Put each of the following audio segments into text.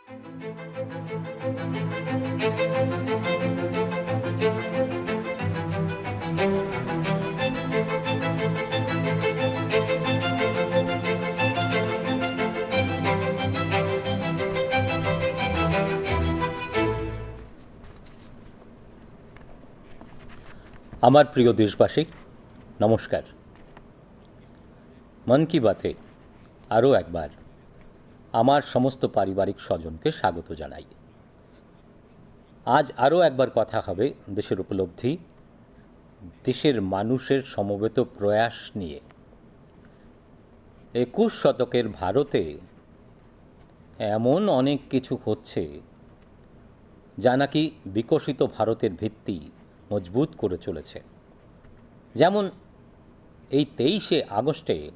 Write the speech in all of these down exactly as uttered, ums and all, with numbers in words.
আমার প্রিয় দেশবাসী, নমস্কার। মন কি বাতে আরও একবার আমার সমস্ত পারিবারিক স্বজনকে স্বাগত জানাই। আজ আরও একবার কথা হবে দেশের উপলব্ধি, দেশের মানুষের সমবেত প্রয়াস নিয়ে। একুশ শতকের ভারতে এমন অনেক কিছু হচ্ছে, যা নাকি বিকশিত ভারতের ভিত্তি মজবুত করে চলেছে। যেমন, এই তেইশে আগস্টে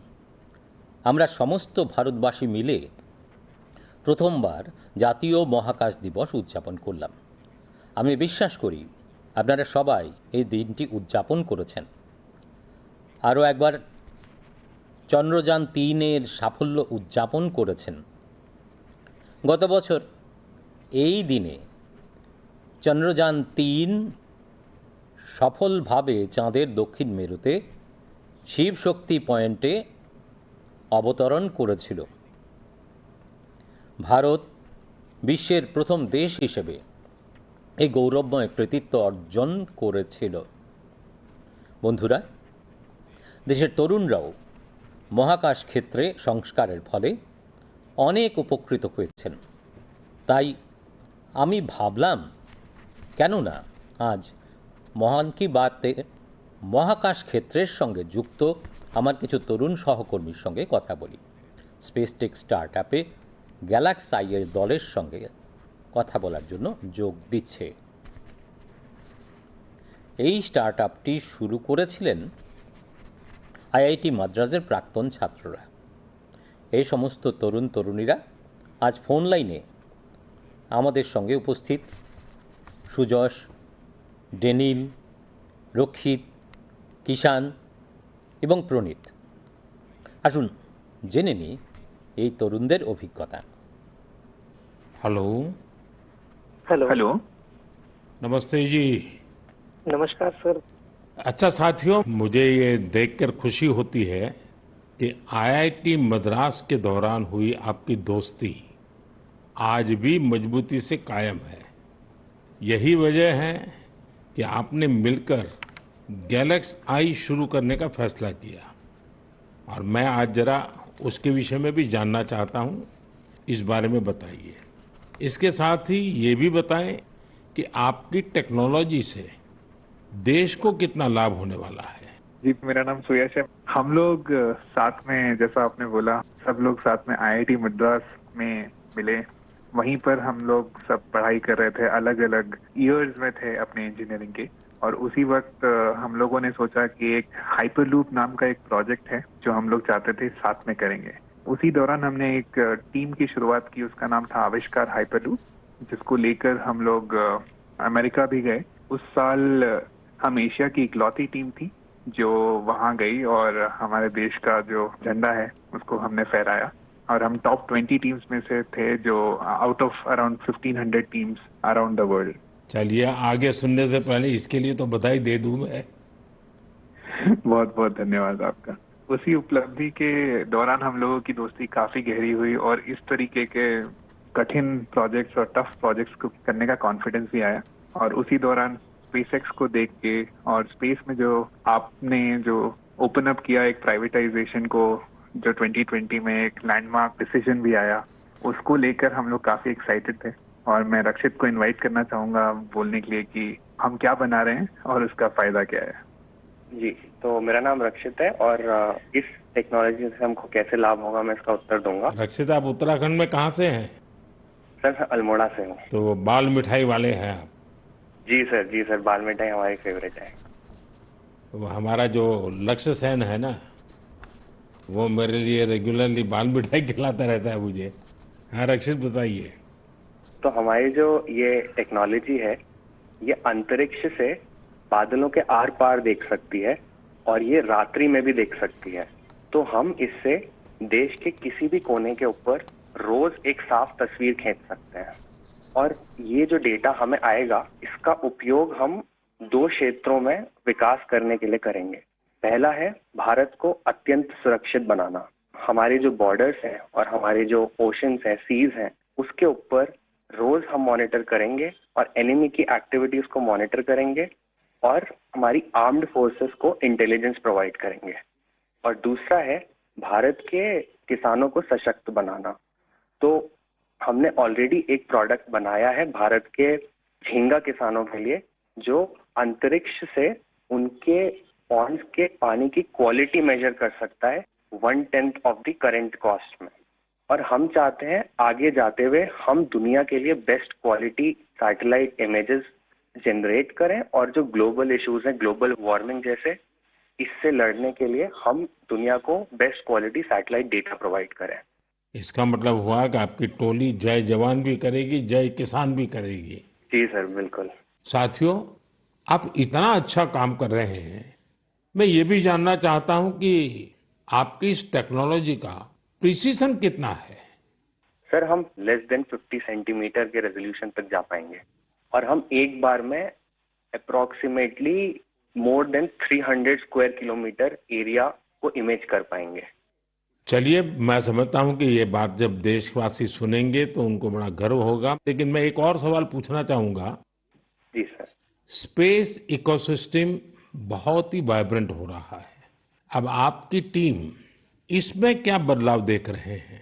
আমরা সমস্ত ভারতবাসী মিলে প্রথমবার জাতীয় মহাকাশ দিবস উদযাপন করলাম। আমি বিশ্বাস করি, আপনারা সবাই এই দিনটি উদযাপন করেছেন। আরও একবার চন্দ্রযান তিনের সাফল্য উদযাপন করেছেন। গত বছর এই দিনে চন্দ্রযান তিন সফলভাবে চাঁদের দক্ষিণ মেরুতে শিবশক্তি পয়েন্টে অবতরণ করেছিল। ভারত বিশ্বের প্রথম দেশ হিসেবে এই গৌরবময় কৃতিত্ব অর্জন করেছিল। বন্ধুরা, দেশের তরুণরাও মহাকাশ ক্ষেত্রে সংস্কারের ফলে অনেক উপকৃত হয়েছেন। তাই আমি ভাবলাম, কেন না আজ মন কি বাতে মহাকাশ ক্ষেত্রের সঙ্গে যুক্ত আমার কিছু তরুণ সহকর্মীর সঙ্গে কথা বলি। স্পেস টেক স্টার্ট আপে গ্যালাক্সাইয়ের দলের সঙ্গে কথা বলার জন্য যোগ দিচ্ছে। এই স্টার্ট আপটি শুরু করেছিলেন আইআইটি মাদ্রাজের প্রাক্তন ছাত্ররা। এই সমস্ত তরুণ তরুণীরা আজ ফোন লাইনে আমাদের সঙ্গে উপস্থিত। সুজশ, ডেনিল, রক্ষিত, কিষান এবং প্রণীত। আসুন, জেনে নিই এই তরুণদের অভিজ্ঞতা। हेलो। हेलो। हेलो। नमस्ते जी। नमस्कार सर। अच्छा साथियों, मुझे ये देखकर खुशी होती है कि आईआईटी मद्रास के दौरान हुई आपकी दोस्ती आज भी मजबूती से कायम है। यही वजह है कि आपने मिलकर गैलेक्स आई शुरू करने का फैसला किया। और मैं आज जरा उसके विषय में भी जानना चाहता हूँ, इस बारे में बताइए। इसके साथ ही ये भी बताएं कि आपकी टेक्नोलॉजी से देश को कितना लाभ होने वाला है। जी, मेरा नाम सुयश है। हम लोग, अ, साथ में, जैसा आपने बोला, सब लोग साथ में आईआईटी मद्रास में मिले। वहीं पर हम लोग सब पढ़ाई कर रहे थे, अलग-अलग ईयर्स में थे अपने इंजीनियरिंग के। और उसी वक्त, अ, हम लोगों ने सोचा कि एक हाइपरलूप नाम का एक प्रोजेक्ट है, जो हम लोग चाहते थे साथ में करेंगे। उसी दौरान हमने एक, अ, टीम की शुरुआत की, उसका नाम था आविष्कार हाइपरलूप, जिसको लेकर हम लोग, अ, अमेरिका भी गए। उस साल, अ, हम एशिया की इकलौती टीम थी, जो वहाँ गई और हमारे देश का जो झंडा है, उसको हमने फहराया। और हम टॉप ट्वेंटी टीम्स में से थे, जो out of around fifteen hundred teams around the world। चलिए, आगे सुनने से पहले इसके लिए तो बधाई दे दूं मैं। बहुत-बहुत धन्यवाद आपका। उसी उपलब्धि के दौरान हम लोगों की दोस्ती काफी गहरी हुई और इस तरीके के कठिन प्रोजेक्ट्स और टफ प्रोजेक्ट्स को करने का कॉन्फिडेंस भी आया। और उसी दौरान स्पेसएक्स को देख के और स्पेस में जो आपने जो ओपन अप किया एक प्राइवेटाइजेशन को, जो ट्वेंटी ट्वेंटी में एक लैंडमार्क डिसीजन भी आया, उसको लेकर हम लोग काफी एक्साइटेड थे। और मैं रक्षित को इनवाइट करना चाहूंगा बोलने के लिए कि हम क्या बना रहे हैं और उसका फायदा क्या है। जी, तो मेरा नाम रक्षित है और, अ, इस टेक्नोलॉजी से हमको कैसे लाभ होगा, मैं इसका उत्तर दूंगा। रक्षित, आप उत्तराखंड में कहाँ से हैं? सर, मैं अल्मोड़ा से हूँ। तो बाल मिठाई वाले हैं आप? जी सर, जी सर, बाल मिठाई हमारी फेवरेट है। तो हमारा जो लक्ष्य सेन है ना, वो मेरे लिए रेगुलरली बाल मिठाई खिलाता रहता है मुझे। हाँ रक्षित, बताइए। तो हमारी जो ये टेक्नोलॉजी है, ये अंतरिक्ष से बादलों के आर पार देख सकती है और ये रात्रि में भी देख सकती है। तो हम इससे देश के किसी भी कोने के ऊपर रोज एक साफ तस्वीर खींच सकते हैं। और ये जो डेटा हमें आएगा, इसका उपयोग हम दो क्षेत्रों में विकास करने के लिए करेंगे। पहला है भारत को अत्यंत सुरक्षित बनाना। हमारे जो बॉर्डर्स हैं और हमारे जो ओशंस हैं, सीज हैं, उसके ऊपर रोज हम मॉनिटर करेंगे और एनिमी की एक्टिविटीज को मॉनिटर करेंगे और हमारी आर्म्ड फोर्सेस को इंटेलिजेंस प्रोवाइड करेंगे। और दूसरा है भारत के किसानों को सशक्त बनाना। तो हमने ऑलरेडी एक प्रोडक्ट बनाया है भारत के झींगा किसानों के लिए, जो अंतरिक्ष से उनके पॉन्ड्स के पानी की क्वालिटी मेजर कर सकता है one tenth of the current cost में। और हम चाहते हैं आगे जाते हुए हम दुनिया के लिए best quality satellite images generate करें और जो ग्लोबल इश्यूज हैं, ग्लोबल वार्मिंग जैसे, इससे लड़ने के लिए हम दुनिया को best quality satellite data provide करें। इसका मतलब हुआ कि आपकी टोली जय जवान भी करेगी, जय किसान भी करेगी। जी सर, बिल्कुल। साथियों, आप इतना अच्छा काम कर रहे हैं, मैं ये भी जानना चाहता हूं कि आपकी इस टेक्नोलॉजी का प्रिसीजन कितना है? सर, हम लेस देन फिफ्टी सेंटीमीटर के रेजोल्यूशन तक जा पाएंगे और हम एक बार में approximately more than three hundred square kilometre area को इमेज कर पाएंगे। चलिए, मैं समझता हूं कि ये बात जब देशवासी सुनेंगे तो उनको बड़ा गर्व होगा। लेकिन मैं एक और सवाल पूछना चाहूंगा। जी सर। स्पेस इकोसिस्टम बहुत ही वाइब्रेंट हो रहा है। अब आपकी टीम इसमें क्या बदलाव देख रहे हैं?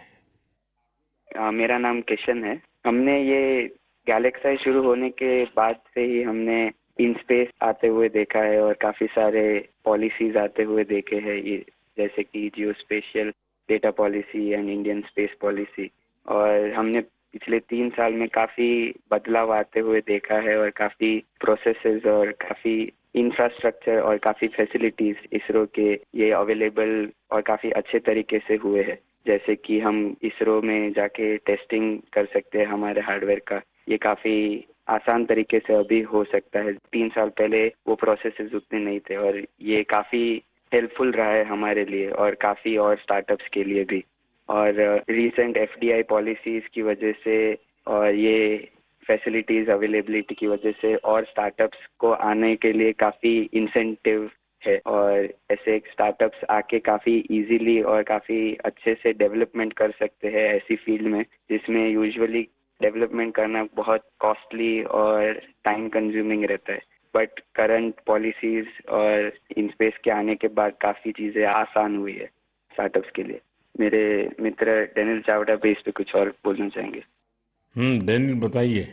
अ, मेरा नाम किशन है। हमने ये गैलेक्साई शुरू होने के बाद से ही हमने इन स्पेस आते हुए देखा है और काफी सारे पॉलिसीज आते हुए देखे हैं, ये जैसे कि geospatial data policy and Indian space policy. और हमने पिछले तीन साल में काफी बदलाव आते हुए देखा है और काफी प्रोसेसेस और काफी इंफ्रास्ट्रक्चर और काफी फैसिलिटीज इसरो के ये अवेलेबल और काफी अच्छे तरीके से हुए हैं। जैसे कि हम इसरो में जाके टेस्टिंग कर सकते हैं हमारे हार्डवेयर का। ये काफी आसान तरीके से अभी हो सकता है। तीन साल पहले वो प्रोसेसेस उतने नहीं थे और ये काफी हेल्पफुल रहा है हमारे लिए और काफी और स्टार्टअप्स के लिए भी। और रिसेंट एफडीआई पॉलिसीज की वजह से और ये फैसिलिटीज अवेलेबिलिटी की वजह से और स्टार्टअप्स को आने के लिए काफी इंसेंटिव है और ऐसे स्टार्टअप्स आके काफी इजीली और काफी अच्छे से डेवलपमेंट कर सकते हैं ऐसी फील्ड में, जिसमें यूजुअली डेवलपमेंट करना बहुत कॉस्टली और टाइम कंज्यूमिंग रहता है। बट करंट पॉलिसीज और इन स्पेस के आने के बाद काफी चीजें आसान हुई है स्टार्टअप्स के लिए। मेरे मित्र डेनियल चावड़ा भी इस पे कुछ और बोलना चाहेंगे। हम्म डेनियल, बताइए।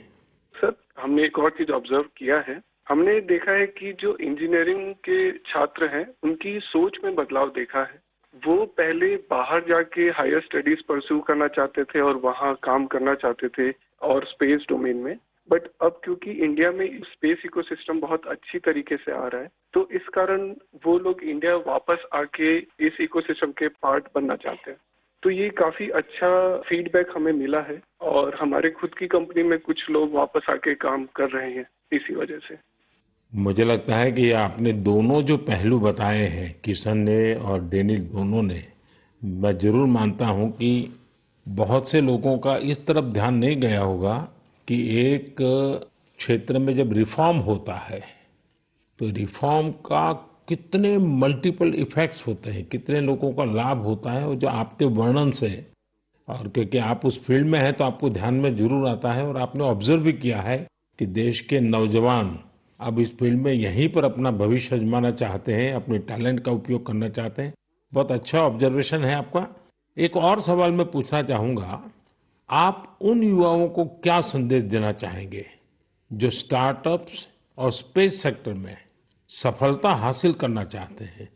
सर, हमने एक और चीज ऑब्जर्व किया है। हमने देखा है कि जो इंजीनियरिंग के छात्र हैं, उनकी सोच में बदलाव देखा है। वो पहले बाहर जाके हायर स्टडीज परस्यू करना चाहते थे और वहाँ काम करना चाहते थे और स्पेस डोमेन में, बट अब क्योंकि इंडिया में स्पेस इकोसिस्टम बहुत अच्छी तरीके से आ रहा है, तो इस कारण वो लोग इंडिया वापस आके इस इकोसिस्टम के पार्ट बनना चाहते हैं। तो ये काफी अच्छा फीडबैक हमें मिला है और हमारे खुद की कंपनी में कुछ लोग वापस आके काम कर रहे हैं इसी वजह से। मुझे लगता है कि आपने दोनों जो पहलू बताए हैं, किशन ने और डेनियल दोनों ने, मैं जरूर मानता हूं कि बहुत से लोगों का इस तरफ ध्यान नहीं गया होगा कि एक क्षेत्र में जब रिफॉर्म होता है तो रिफॉर्म का कितने मल्टीपल इफेक्ट्स होते हैं, कितने लोगों का लाभ होता है, और जो आपके वर्णन से, और क्योंकि आप उस फील्ड में हैं तो आपको ध्यान में जरूर आता है और आपने ऑब्जर्व भी किया है कि देश के नौजवान अब इस फील्ड में यहीं पर अपना भविष्य आजमाना चाहते हैं, अपने टैलेंट का उपयोग करना चाहते हैं। बहुत अच्छा ऑब्जर्वेशन है आपका। एक और सवाल मैं पूछना चाहूँगा, आप उन युवाओं को क्या संदेश देना चाहेंगे जो स्टार्टअप्स और स्पेस सेक्टर में सफलता हासिल करना चाहते हैं?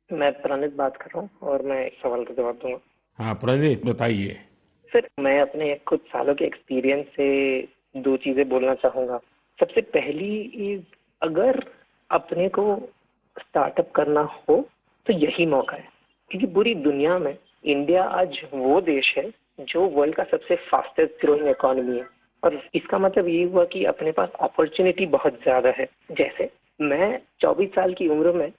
मैं प्रणीत बात कर रहा हूँ और मैं इस सवाल का जवाब दूंगा। हाँ प्रणीत, बताइए। सर, मैं अपने कुछ सालों के एक्सपीरियंस से दो चीजें बोलना चाहूंगा। सबसे पहली इज, अगर अपने को स्टार्टअप करना हो तो यही मौका है, क्योंकि पूरी दुनिया में इंडिया आज वो देश है जो वर्ल्ड का सबसे फास्टेस्ट ग्रोइंग इकोनॉमी है। और इसका मतलब ये हुआ कि अपने पास अपॉर्चुनिटी बहुत ज्यादा है। जैसे मैं चौबीस साल की उम्र में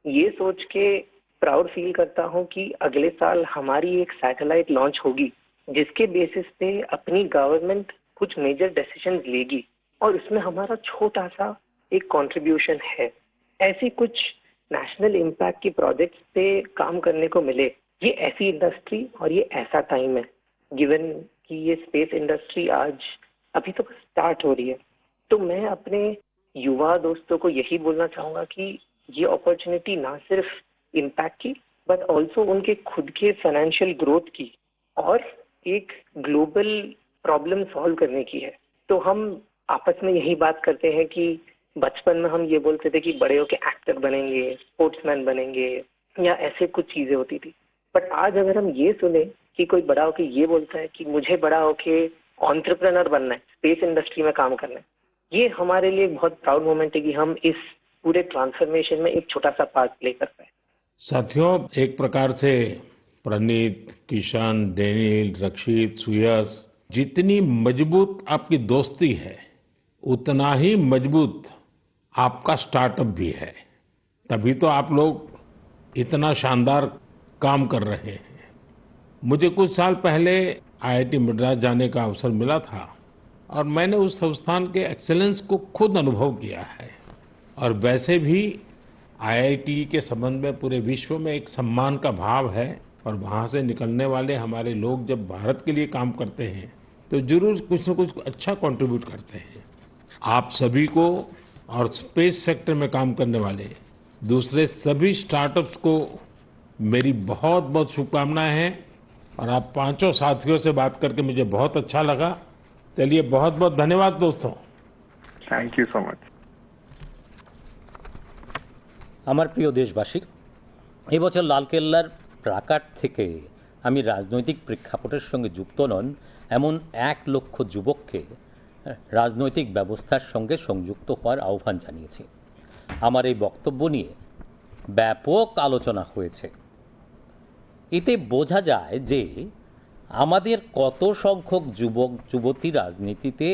ये सोच के प्राउड फील करता हूँ कि अगले साल हमारी एक सैटेलाइट लॉन्च होगी, जिसके बेसिस पे अपनी गवर्नमेंट कुछ मेजर डिसीजंस लेगी और उसमें हमारा छोटा सा एक कंट्रीब्यूशन है। ऐसी कुछ नेशनल इम्पैक्ट की प्रोजेक्ट्स पे काम करने को मिले। ये ऐसी इंडस्ट्री और ये ऐसा टाइम है, गिवन कि ये स्पेस इंडस्ट्री आज अभी तो स्टार्ट हो रही है। तो मैं अपने युवा दोस्तों को यही बोलना चाहूँगा कि ये अपॉर्चुनिटी ना सिर्फ इम्पैक्ट की, बट ऑल्सो उनके खुद के फाइनेंशियल ग्रोथ की और एक ग्लोबल प्रॉब्लम सॉल्व करने की है। तो हम आपस में यही बात करते हैं कि बचपन में हम ये बोलते थे कि बड़े होके एक्टर बनेंगे, स्पोर्ट्समैन बनेंगे, या ऐसे कुछ चीजें होती थी। बट आज अगर हम ये सुने कि कोई बड़ा होके ये बोलता है कि मुझे बड़ा होके एंटरप्रेन्योर बनना है, स्पेस इंडस्ट्री में काम करना है, ये हमारे लिए एक बहुत प्राउड मोमेंट है कि हम इस पूरे ट्रांसफॉर्मेशन में एक छोटा सा पार्ट प्ले कर पाए। साथियों, एक प्रकार से प्रणीत, किशन, डेनियल, रक्षित, सुयश, जितनी मजबूत आपकी दोस्ती है, उतना ही मजबूत आपका स्टार्टअप भी है। तभी तो आप लोग इतना शानदार काम कर रहे हैं। मुझे कुछ साल पहले आईआईटी मद्रास जाने का अवसर मिला था और मैंने उस संस्थान के एक्सीलेंस को खुद अनुभव किया है। और वैसे भी आईआईटी के संबंध में पूरे विश्व में एक सम्मान का भाव है और वहाँ से निकलने वाले हमारे लोग जब भारत के लिए काम करते हैं तो जरूर कुछ न कुछ अच्छा कंट्रीब्यूट करते हैं। आप सभी को और स्पेस सेक्टर में काम करने वाले दूसरे सभी स्टार्टअप्स को मेरी बहुत बहुत शुभकामनाएं हैं और आप पांचों साथियों से बात करके मुझे बहुत अच्छा लगा। चलिए, बहुत बहुत धन्यवाद दोस्तों। Thank you so much. আমার প্রিয় দেশবাসী, এবছর লালকেল্লার প্ল্যাকার্ড থেকে আমি রাজনৈতিক প্রেক্ষাপটের সঙ্গে যুক্ত নন এমন এক লক্ষ যুবককে রাজনৈতিক ব্যবস্থার সঙ্গে সংযুক্ত হওয়ার আহ্বান জানিয়েছি। আমার এই বক্তব্য নিয়ে ব্যাপক আলোচনা হয়েছে। এতে বোঝা যায় যে আমাদের কত সংখ্যক যুবক যুবতী রাজনীতিতে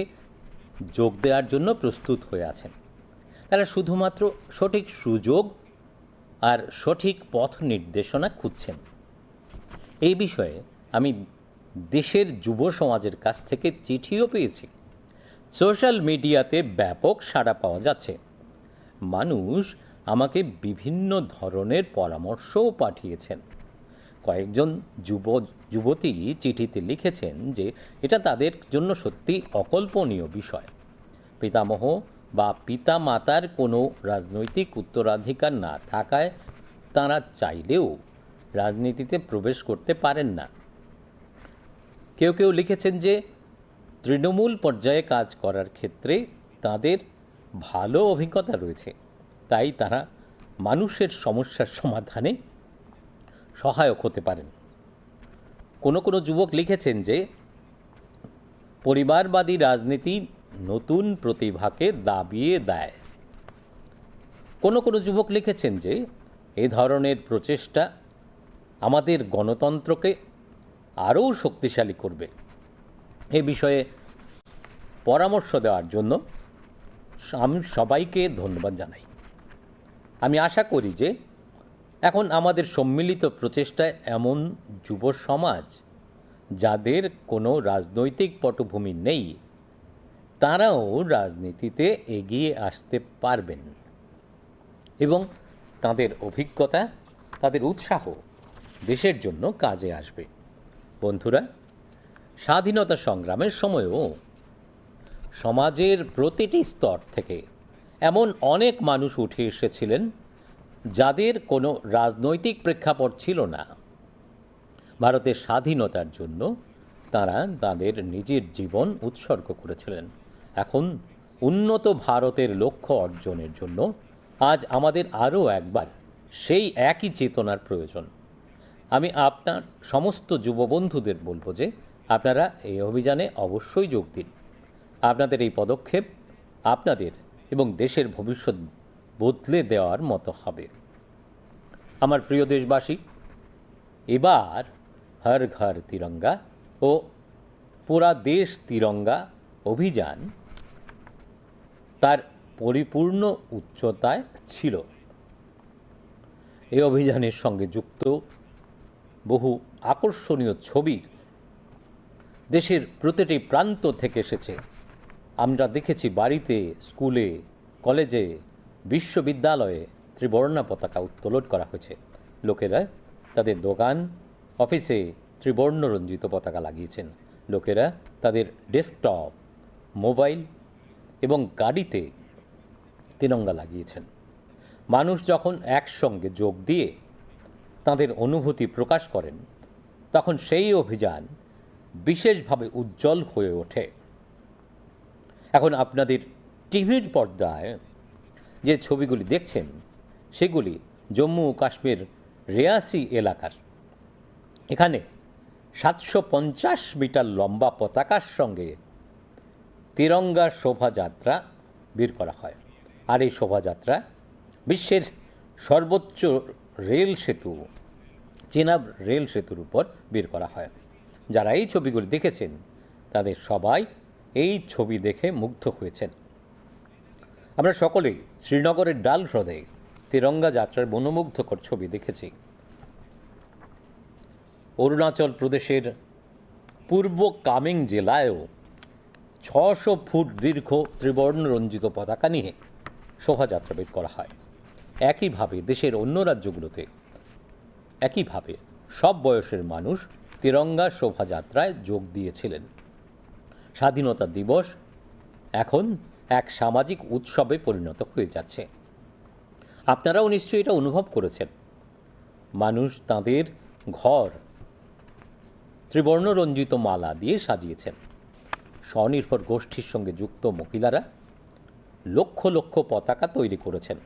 যোগ দেওয়ার জন্য প্রস্তুত হয়ে আছেন। তারা শুধুমাত্র সঠিক সুযোগ আর সঠিক পথ নির্দেশনা খুঁজছেন। এই বিষয়ে আমি দেশের যুব সমাজের কাছ থেকে চিঠিও পেয়েছি। সোশ্যাল মিডিয়াতে ব্যাপক সাড়া পাওয়া যাচ্ছে। মানুষ আমাকে বিভিন্ন ধরনের পরামর্শও পাঠিয়েছেন। কয়েকজন যুব যুবতী চিঠিতে লিখেছেন যে এটা তাদের জন্য সত্যি অকল্পনীয় বিষয়। পিতামহ বা পিতা মাতার কোনো রাজনৈতিক উত্তরাধিকার না থাকায় তাঁরা চাইলেও রাজনীতিতে প্রবেশ করতে পারেন না। কেউ কেউ লিখেছেন যে তৃণমূল পর্যায়ে কাজ করার ক্ষেত্রে তাদের ভালো অভিজ্ঞতা রয়েছে, তাই তারা মানুষের সমস্যার সমাধানে সহায়ক হতে পারেন। কোনো কোনো যুবক লিখেছেন যে পরিবারবাদী রাজনীতি নতুন প্রতিভাকে দাবিয়ে দেয়। কোনো কোনো যুবক লিখেছেন যে এ ধরনের প্রচেষ্টা আমাদের গণতন্ত্রকে আরও শক্তিশালী করবে। এ বিষয়ে পরামর্শ দেওয়ার জন্য আমি সবাইকে ধন্যবাদ জানাই। আমি আশা করি যে এখন আমাদের সম্মিলিত প্রচেষ্টায় এমন যুব সমাজ যাদের কোনো রাজনৈতিক পটভূমি নেই, তারাও রাজনীতিতে এগিয়ে আসতে পারবেন এবং তাদের অভিজ্ঞতা, তাদের উৎসাহ দেশের জন্য কাজে আসবে। বন্ধুরা, স্বাধীনতা সংগ্রামের সময়ও সমাজের প্রতিটি স্তর থেকে এমন অনেক মানুষ উঠে এসেছিলেন যাদের কোনো রাজনৈতিক প্রেক্ষাপট ছিল না। ভারতের স্বাধীনতার জন্য তারা তাদের নিজের জীবন উৎসর্গ করেছিলেন। এখন উন্নত ভারতের লক্ষ্য অর্জনের জন্য আজ আমাদের আরও একবার সেই একই চেতনার প্রয়োজন। আমি আপনার সমস্ত যুব বন্ধুদের বলবো যে আপনারা এই অভিযানে অবশ্যই যোগ দিন। আপনাদের এই পদক্ষেপ আপনাদের এবং দেশের ভবিষ্যৎ বদলে দেওয়ার মতো হবে। আমার প্রিয় দেশবাসী, এবার হর ঘর তিরঙ্গা ও পুরা দেশ তিরঙ্গা অভিযান তার পরিপূর্ণ উচ্চতায় ছিল। এই অভিযানের সঙ্গে যুক্ত বহু আকর্ষণীয় ছবি দেশের প্রতিটি প্রান্ত থেকে এসেছে। আমরা দেখেছি বাড়িতে, স্কুলে, কলেজে, বিশ্ববিদ্যালয়ে ত্রিবর্ণ পতাকা উত্তোলন করা হয়েছে। লোকেরা তাদের দোকান, অফিসে ত্রিবর্ণ রঞ্জিত পতাকা লাগিয়েছেন। লোকেরা তাদের ডেস্কটপ, মোবাইল এবং গাড়িতে তিরঙ্গা লাগিয়েছেন। মানুষ যখন একসঙ্গে যোগ দিয়ে তাদের অনুভূতি প্রকাশ করেন, তখন সেই অভিযান বিশেষভাবে উজ্জ্বল হয়ে ওঠে। এখন আপনাদের টিভির পর্দায় যে ছবিগুলি দেখছেন, সেগুলি জম্মু ও কাশ্মীর রিয়াসি এলাকার। এখানে সাতশো পঞ্চাশ মিটার লম্বা পতাকার সঙ্গে তিরঙ্গা শোভাযাত্রা বের করা হয়। আর এই শোভাযাত্রা বিশ্বের সর্বোচ্চ রেল সেতু, চেনাব রেল সেতুর উপর বের করা হয়। যারা এই ছবিগুলি দেখেছেন, তাদের সবাই এই ছবি দেখে মুগ্ধ হয়েছেন। আমরা সকলেই শ্রীনগরের ডাল হ্রদে তিরঙ্গা যাত্রার মনোমুগ্ধকর ছবি দেখেছি। অরুণাচল প্রদেশের পূর্ব কামেং জেলায়ও ছশো ফুট দীর্ঘ ত্রিবর্ণ রঞ্জিত পতাকা নিয়ে শোভাযাত্রা বের করা হয়। একইভাবে দেশের অন্য রাজ্যগুলোতে একইভাবে সব বয়সের মানুষ তিরঙ্গা শোভাযাত্রায় যোগ দিয়েছিলেন। স্বাধীনতা দিবস এখন এক সামাজিক উৎসবে পরিণত হয়ে যাচ্ছে। আপনারাও নিশ্চয়ই এটা অনুভব করেছেন। মানুষ তাঁদের ঘর ত্রিবর্ণ রঞ্জিত মালা দিয়ে সাজিয়েছেন। স্বনির্ভর গোষ্ঠীর সঙ্গে যুক্ত মহিলারা লক্ষ লক্ষ পতাকা তৈরি করেছেন।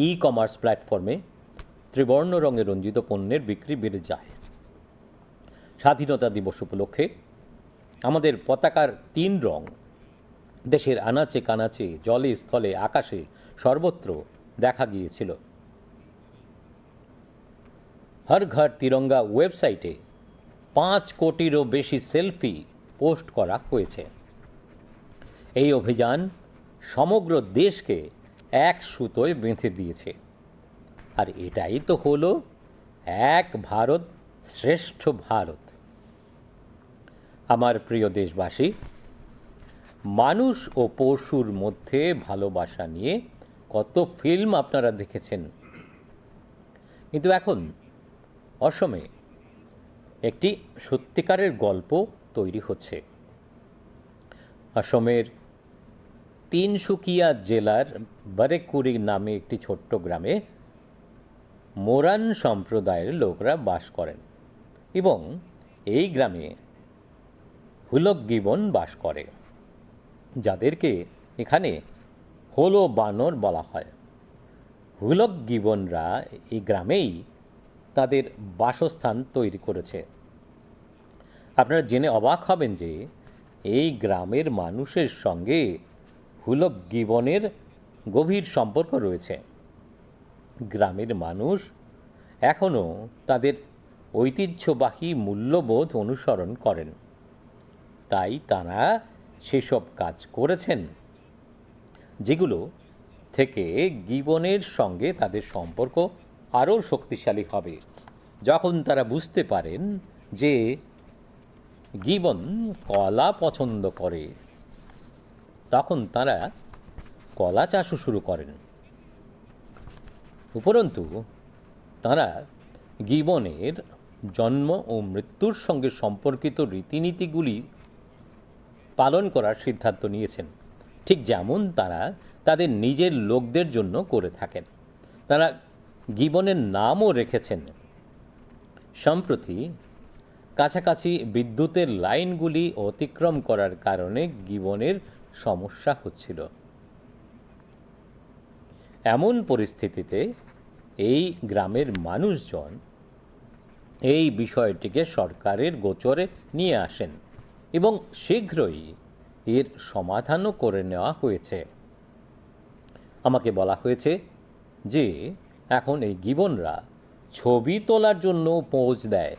ই কমার্স প্ল্যাটফর্মে ত্রিবর্ণ রঙে রঞ্জিত পণ্যের বিক্রি বেড়ে যায়। স্বাধীনতা দিবস উপলক্ষে আমাদের পতাকার তিন রং দেশের আনাচে কানাচে, জলে স্থলে আকাশে সর্বত্র দেখা গিয়েছিল। হর ঘর তিরঙ্গা ওয়েবসাইটে পাঁচ কোটিরও বেশি সেলফি পোস্ট করা হয়েছে। এই অভিযান সমগ্র দেশকে এক সুতোয় বেঁধে দিয়েছে। আর এটাই তো হলো এক ভারত শ্রেষ্ঠ ভারত। আমার প্রিয় দেশবাসী, মানুষ ও পশুর মধ্যে ভালোবাসা নিয়ে কত ফিল্ম আপনারা দেখেছেন, কিন্তু এখন অসমে একটি সত্যিকারের গল্প তৈরি হচ্ছে। অসমের তিনসুকিয়া জেলার বারেকুড়ি নামে একটি ছোট্ট গ্রামে মোরান সম্প্রদায়ের লোকরা বাস করেন এবং এই গ্রামে হুলক গিবন বাস করে, যাদেরকে এখানে হোলো বানর বলা হয়। হুলক গিবনরা এই গ্রামেই তাদের বাসস্থান তৈরি করেছে। আপনারা জেনে অবাক হবেন যে এই গ্রামের মানুষের সঙ্গে হুলক গিবনের গভীর সম্পর্ক রয়েছে। গ্রামের মানুষ এখনও তাদের ঐতিহ্যবাহী মূল্যবোধ অনুসরণ করেন, তাই তারা সেসব কাজ করেছেন, যেগুলো থেকে গিবনের সঙ্গে তাদের সম্পর্ক আরও শক্তিশালী হবে। যখন তারা বুঝতে পারেন যে গিবন কলা পছন্দ করে, তখন তারা কলা চাষও শুরু করেন। উপরন্তু তারা গিবনের জন্ম ও মৃত্যুর সঙ্গে সম্পর্কিত রীতিনীতিগুলি পালন করার সিদ্ধান্ত নিয়েছেন, ঠিক যেমন তারা তাদের নিজের লোকদের জন্য করে থাকেন। তারা গিবনের নামও রেখেছেন। সম্প্রতি কাছাকাছি বিদ্যুতের লাইনগুলি অতিক্রম করার কারণে গিবনের সমস্যা হচ্ছিল। এমন পরিস্থিতিতে এই গ্রামের মানুষজন এই বিষয়টিকে সরকারের গোচরে নিয়ে আসেন এবং শীঘ্রই এর সমাধানও করে নেওয়া হয়েছে। আমাকে বলা হয়েছে যে এখন এই গিবনরা ছবি তোলার জন্য পোজ দেয়।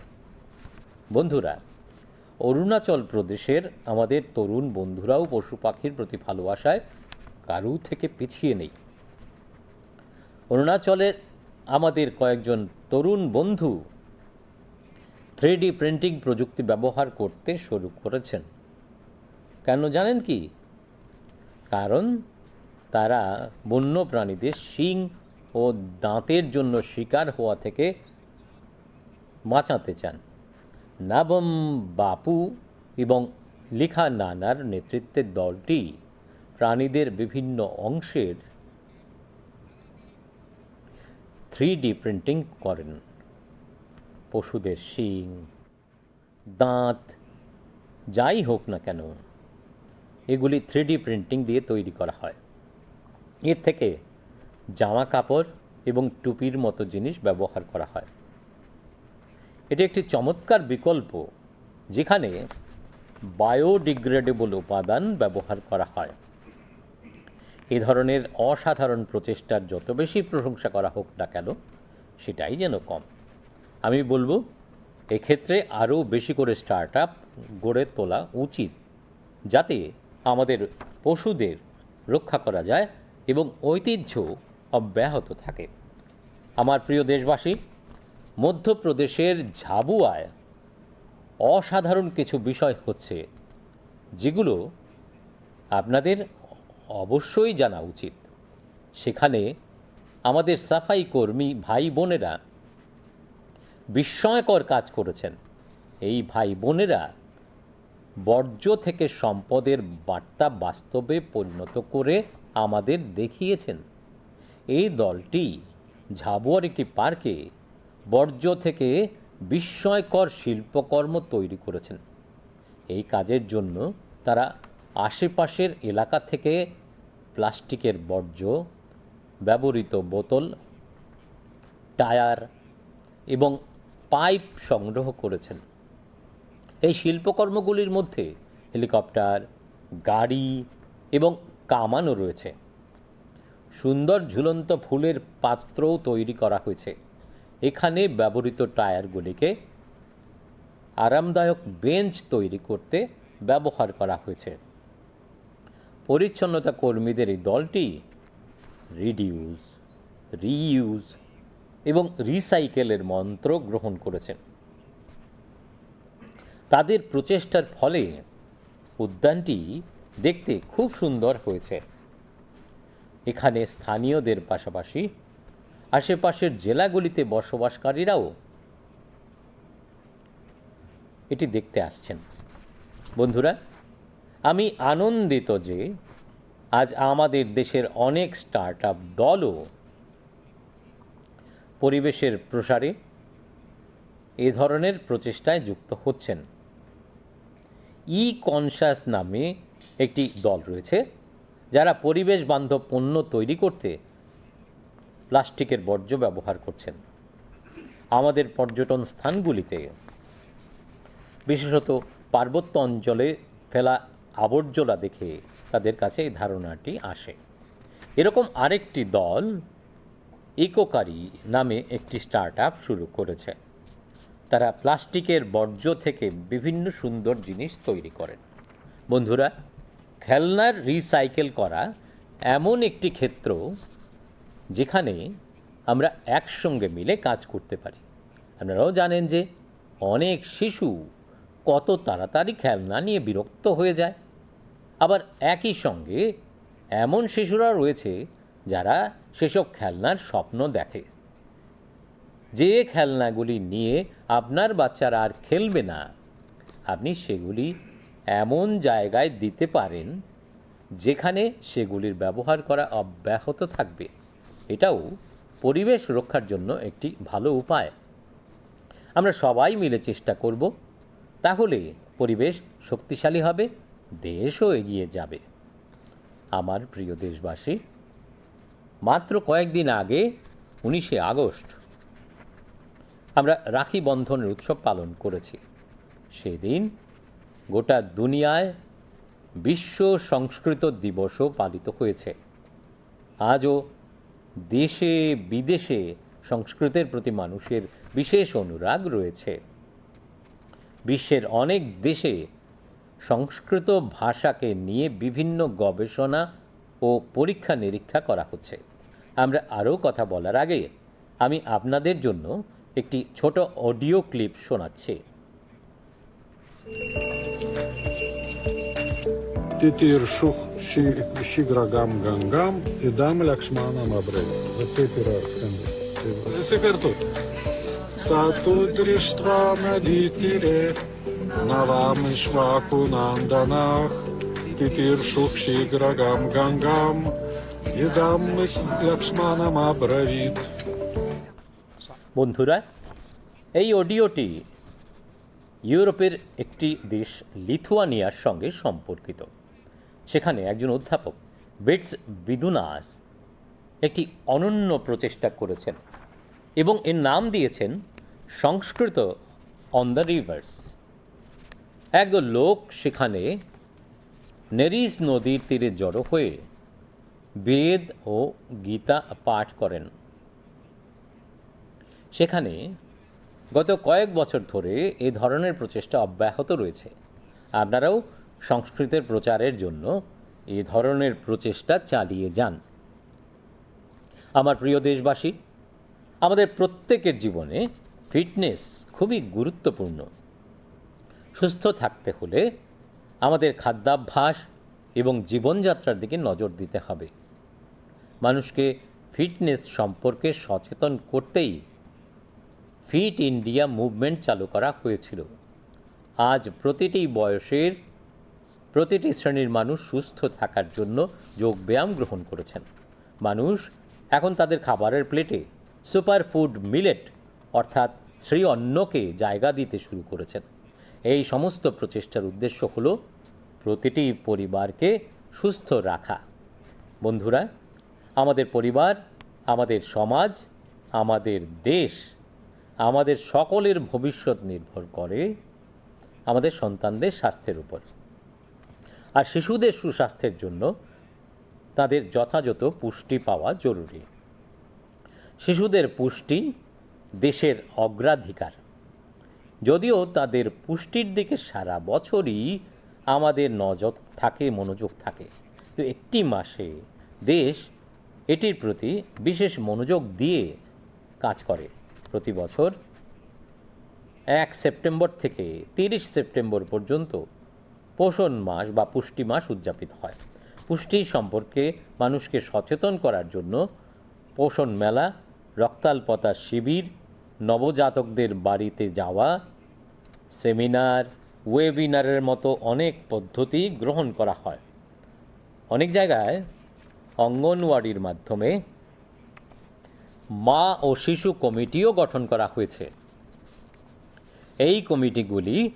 বন্ধুরা, অরুণাচল প্রদেশের আমাদের তরুণ বন্ধুরাও পশু পাখির প্রতি ভালোবাসায় কারু থেকে পিছিয়ে নেই। অরুণাচলের আমাদের কয়েকজন তরুণ বন্ধু থ্রি ডি প্রিন্টিং প্রযুক্তি ব্যবহার করতে শুরু করেছেন। কেন জানেন কি? কারণ তারা বন্য প্রাণীদের শিং ও দাঁতের জন্য শিকার হওয়া থেকে বাঁচাতে চান। নাবম বাপু এবং লিখা নানার নেতৃত্বে দলটি প্রাণীদের বিভিন্ন অংশের থ্রি ডি প্রিন্টিং করেন। পশুদের শিং, দাঁত, যাই হোক না কেন, এগুলি থ্রি ডি প্রিন্টিং দিয়ে তৈরি করা হয়। এর থেকে জামা কাপড় এবং টুপির মতো জিনিস ব্যবহার করা হয়। এটি একটি চমৎকার বিকল্প, যেখানে বায়োডিগ্রেডেবল উপাদান ব্যবহার করা হয়। এ ধরনের অসাধারণ প্রচেষ্টার যত বেশি প্রশংসা করা হোক না কেন, সেটাই যেন কম। আমি বলবো, এক্ষেত্রে আরও বেশি করে স্টার্ট আপ গড়ে তোলা উচিত, যাতে আমাদের পশুদের রক্ষা করা যায় এবং ঐতিহ্য অব্যাহত থাকে। আমার প্রিয় দেশবাসী, মধ্যপ্রদেশের ঝাবুয়ায় অসাধারণ কিছু বিষয় হচ্ছে, যেগুলো আপনাদের অবশ্যই জানা উচিত। সেখানে আমাদের সাফাই কর্মী ভাই বোনেরা বিস্ময়কর কাজ করেছেন। এই ভাই বোনেরা বর্জ্য থেকে সম্পদের বার্তা বাস্তবে পরিণত করে আমাদের দেখিয়েছেন। এই দলটি ঝাবুয়ার একটি পার্কে বর্জ্য থেকে বিস্ময়কর শিল্পকর্ম তৈরি করেছেন। এই কাজের জন্য তারা আশেপাশের এলাকা থেকে প্লাস্টিকের বর্জ্য, ব্যবহৃত বোতল, টায়ার এবং পাইপ সংগ্রহ করেছেন। এই শিল্পকর্মগুলির মধ্যে হেলিকপ্টার, গাড়ি এবং কামানও রয়েছে। সুন্দর ঝুলন্ত ফুলের পাত্রও তৈরি করা হয়েছে। এখানে ব্যবহৃত টায়ারগুলিকে আরামদায়ক বেঞ্চ তৈরি করতে ব্যবহার করা হয়েছে। পরিচ্ছন্নতা কর্মীদের এই দলটি রিডিউস, রিইউজ এবং রিসাইকেলের মন্ত্র গ্রহণ করেছেন। তাদের প্রচেষ্টার ফলে উদ্যানটি দেখতে খুব সুন্দর হয়েছে। এখানে স্থানীয়দের পাশাপাশি আশেপাশের জেলাগুলিতে বসবাসকারীরাও এটি দেখতে আসছেন। বন্ধুরা, আমি আনন্দিত যে আজ আমাদের দেশের অনেক স্টার্ট আপ দলও পরিবেশের প্রসারে এ ধরনের প্রচেষ্টায় যুক্ত হচ্ছেন। ই কনশাস নামে একটি দল রয়েছে, যারা পরিবেশ বান্ধব পণ্য তৈরি করতে প্লাস্টিকের বর্জ্য ব্যবহার করছেন। আমাদের পর্যটন স্থানগুলিতে, বিশেষত পার্বত্য অঞ্চলে ফেলা আবর্জনা দেখে তাদের কাছে এই ধারণাটি আসে। এরকম আরেকটি দল ইকোকারি নামে একটি স্টার্ট আপ শুরু করেছে। তারা প্লাস্টিকের বর্জ্য থেকে বিভিন্ন সুন্দর জিনিস তৈরি করেন। বন্ধুরা, খেলনার রিসাইকেল করা এমন একটি ক্ষেত্র, যেখানে আমরা একসঙ্গে মিলে কাজ করতে পারি। আপনারাও জানেন যে অনেক শিশু কত তাড়াতাড়ি খেলনা নিয়ে বিরক্ত হয়ে যায়। আবার একই সঙ্গে এমন শিশুরা রয়েছে, যারা সেসব খেলনার স্বপ্ন দেখে। যে খেলনাগুলি নিয়ে আপনার বাচ্চারা আর খেলবে না, আপনি সেগুলি এমন জায়গায় দিতে পারেন, যেখানে সেগুলির ব্যবহার করা অব্যাহত থাকবে। এটাও পরিবেশ রক্ষার জন্য একটি ভালো উপায়। আমরা সবাই মিলে চেষ্টা করব, তাহলে পরিবেশ শক্তিশালী হবে, দেশও এগিয়ে যাবে। আমার প্রিয় দেশবাসী, মাত্র কয়েকদিন আগে, উনিশে আগস্ট, আমরা রাখি বন্ধনের উৎসব পালন করেছি। সেদিন গোটা দুনিয়ায় বিশ্ব সংস্কৃত দিবসও পালিত হয়েছে। আজও দেশে বিদেশে সংস্কৃতের প্রতি মানুষের বিশেষ অনুরাগ রয়েছে। বিশ্বের অনেক দেশে সংস্কৃত ভাষাকে নিয়ে বিভিন্ন গবেষণা ও পরীক্ষা নিরীক্ষা করা হচ্ছে। আমরা আরও কথা বলার আগে আমি আপনাদের জন্য একটি ছোট অডিও ক্লিপ শোনাচ্ছি। Titirshuk shi-, shigragam gangam idam lakshmanam abrai. Satu drishtva nadi tire navam ishvaku nandanah. Titirshuk shigragam gangam idam lakshmanam abravit. বন্ধুরা, এই অডিওটি ইউরোপের একটি দেশ লিথুয়ানিয়ার সঙ্গে সম্পর্কিত। সেখানে একজন অধ্যাপক বেটস বিদুনাস একটি অনন্য প্রচেষ্টা করেছেন এবং এর নাম দিয়েছেন সংস্কৃত অন দ্য রিভার্স। একদল লোক সেখানে নেরিস নদীর তীরে জড়ো হয়ে বেদ ও গীতা পাঠ করেন। সেখানে গত কয়েক বছর ধরে এ ধরনের প্রচেষ্টা অব্যাহত রয়েছে। আপনারাও সংস্কৃতের প্রচারের জন্য এ ধরনের প্রচেষ্টা চালিয়ে যান। আমার প্রিয় দেশবাসী, আমাদের প্রত্যেকের জীবনে ফিটনেস খুবই গুরুত্বপূর্ণ। সুস্থ থাকতে হলে আমাদের খাদ্যাভ্যাস এবং জীবনযাত্রার দিকে নজর দিতে হবে। মানুষকে ফিটনেস সম্পর্কে সচেতন করতেই ফিট ইন্ডিয়া মুভমেন্ট চালু করা হয়েছিল। আজ প্রতিটি বয়সের, প্রতিটি শ্রেণীর মানুষ সুস্থ থাকার জন্য যোগব্যায়াম গ্রহণ করেছেন। মানুষ এখন তাদের খাবারের প্লেটে সুপারফুড মিলেট অর্থাৎ শ্রী অন্নকে জায়গা দিতে শুরু করেছেন। এই সমস্ত প্রচেষ্টার উদ্দেশ্য হলো প্রতিটি পরিবারকে সুস্থ রাখা। বন্ধুরা, আমাদের পরিবার, আমাদের সমাজ, আমাদের দেশ, আমাদের সকলের ভবিষ্যৎ নির্ভর করে আমাদের সন্তানদের স্বাস্থ্যের উপর। আর শিশুদের সুস্বাস্থ্যের জন্য তাদের যথাযথ পুষ্টি পাওয়া জরুরি। শিশুদের পুষ্টি দেশের অগ্রাধিকার। যদিও তাদের পুষ্টির দিকে সারা বছরই আমাদের নজর থাকে, মনোযোগ থাকে, তো একটি মাসে দেশ এটির প্রতি বিশেষ মনোযোগ দিয়ে কাজ করে। প্রতি বছর এক সেপ্টেম্বর থেকে তিরিশ সেপ্টেম্বর পর্যন্ত পোষণ মাস বা পুষ্টি মাস উদযাপিত হয়। পুষ্টি সম্পর্কে মানুষকে সচেতন করার জন্য পোষণ মেলা, রক্তাল্পতা শিবির, নবজাতকদের বাড়িতে যাওয়া, সেমিনার, ওয়েবিনারের মতো অনেক পদ্ধতি গ্রহণ করা হয়। অনেক জায়গায় অঙ্গনওয়াড়ির মাধ্যমে মা ও শিশু কমিটিও গঠন করা হয়েছে। এই কমিটিগুলি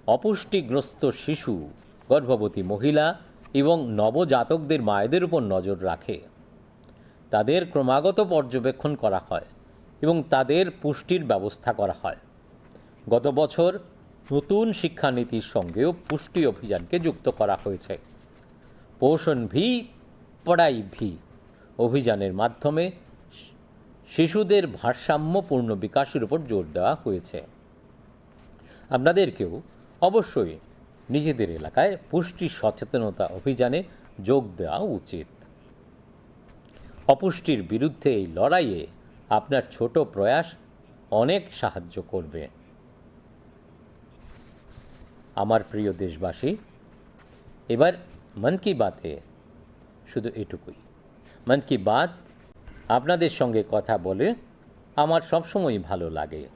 অপুষ্টিগ্রস্ত শিশু, গর্ভবতী মহিলা এবং নবজাতকদের মায়েদের উপর নজর রাখে। তাদের ক্রমাগত পর্যবেক্ষণ করা হয় এবং তাদের পুষ্টির ব্যবস্থা করা হয়। গত বছর নতুন শিক্ষানীতির সঙ্গেও পুষ্টি অভিযানকে যুক্ত করা হয়েছে। পোষণ ভি, পড়াই ভি অভিযানের মাধ্যমে শিশুদের ভারসাম্যপূর্ণ বিকাশের উপর জোর দেওয়া হয়েছে। আপনাদেরকেও অবশ্যই নিজেদের এলাকায় পুষ্টি সচেতনতা অভিযানে যোগ দেওয়া উচিত। অপুষ্টির বিরুদ্ধে এই লড়াইয়ে আপনার ছোট প্রয়াস অনেক সাহায্য করবে। আমার প্রিয় দেশবাসী, এবার মন কি বাতে শুধু এটুকুই। মন কি বাত, আপনাদের সঙ্গে কথা বলে আমার সবসময়ই ভালো লাগে।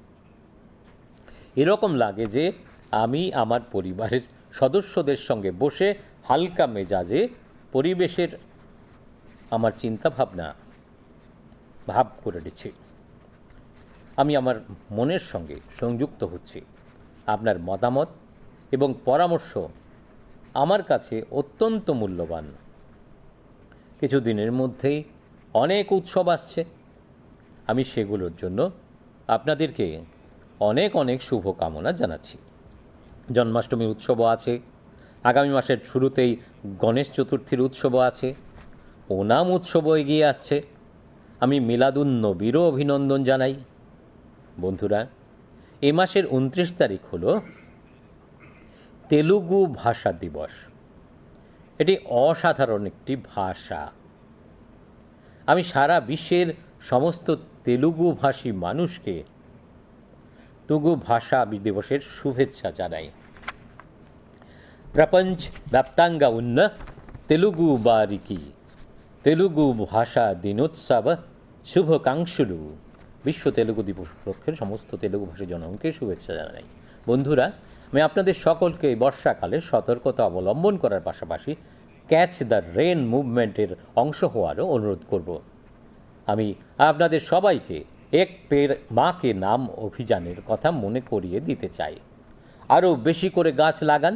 এরকম লাগে যে আমি আমার পরিবারের সদস্যদের সঙ্গে বসে হালকা মেজাজে পরিবেশের আমার চিন্তাভাবনা ভাগ করে নিচ্ছি। আমি আমার মনের সঙ্গে সংযুক্ত হচ্ছি। আপনার মতামত এবং পরামর্শ আমার কাছে অত্যন্ত মূল্যবান। কিছুদিনের মধ্যেই অনেক উৎসব আসছে। আমি সেগুলোর জন্য আপনাদেরকে অনেক অনেক শুভকামনা জানাচ্ছি। জন্মাষ্টমী উৎসবও আছে, আগামী মাসের শুরুতেই গণেশ চতুর্থীর উৎসবও আছে, ওনাম উৎসবও এগিয়ে আসছে। আমি মিলাদুন নবীরও অভিনন্দন জানাই। বন্ধুরা, এই মাসের ঊনত্রিশ তারিখ হলো তেলুগু ভাষা দিবস। এটি অসাধারণ একটি ভাষা। আমি সারা বিশ্বের সমস্ত তেলুগু ভাষী মানুষকে তুগু ভাষা দিবসের শুভেচ্ছা জানাই। ప్రపంచ వ్యాప్తంగా ఉన్న తెలుగు వారికి తెలుగు భాషా దినోత్సవ శుభాకాంక్షలు। বিশ্ব তেলুগু দিবস উপলক্ষে সমস্ত তেলুগু ভাষী জনগণকে শুভেচ্ছা জানাই। বন্ধুরা, আমি আপনাদের সকলকে এই বর্ষাকালে সতর্কতা অবলম্বন করার পাশাপাশি ক্যাচ দ্য রেন মুভমেন্টের অংশ হওয়ারও অনুরোধ করব। আমি আপনাদের সবাইকে এক পেড় মা কে নাম অভিযানের কথা মনে করিয়ে দিতে চাই। আরও বেশি করে গাছ লাগান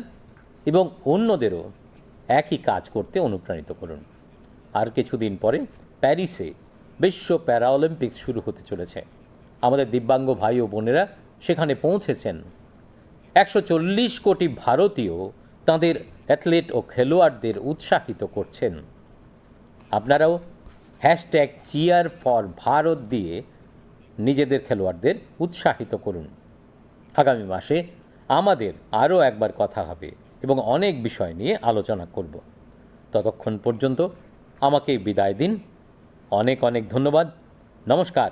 এবং অন্যদেরও একই কাজ করতে অনুপ্রাণিত করুন। আর কিছুদিন পরে প্যারিসে বিশ্ব প্যারাঅলিম্পিক্স শুরু হতে চলেছে। আমাদের দিব্যাঙ্গ ভাই ও বোনেরা সেখানে পৌঁছেছেন। একশো চল্লিশ কোটি ভারতীয় তাঁদের অ্যাথলেট ও খেলোয়াড়দের উৎসাহিত করছেন। আপনারাও হ্যাশট্যাগ চিয়ার ফর ভারত দিয়ে নিজেদের খেলোয়াড়দের উৎসাহিত করুন। আগামী মাসে আমাদের আরও একবার কথা হবে এবং অনেক বিষয় নিয়ে আলোচনা করব। ততক্ষণ পর্যন্ত আমাকে বিদায় দিন। অনেক অনেক ধন্যবাদ। নমস্কার।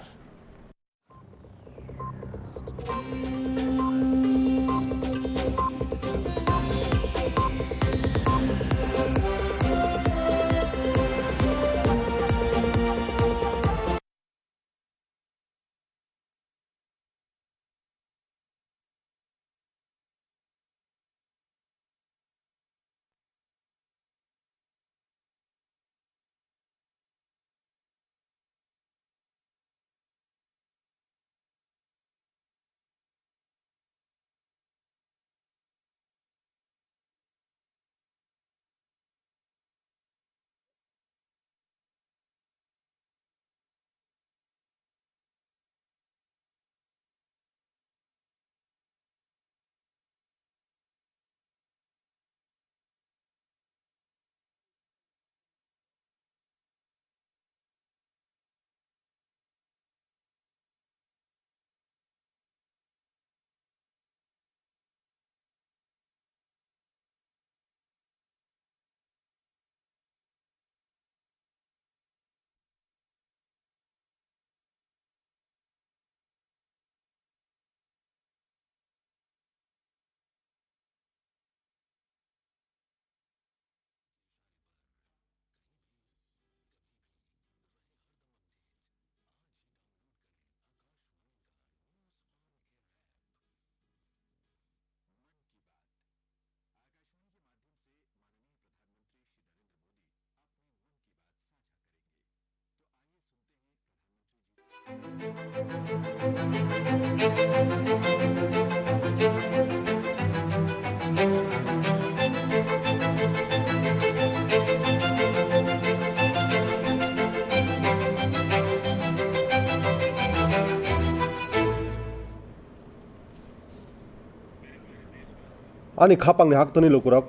Ani khapangni haktorni lukurok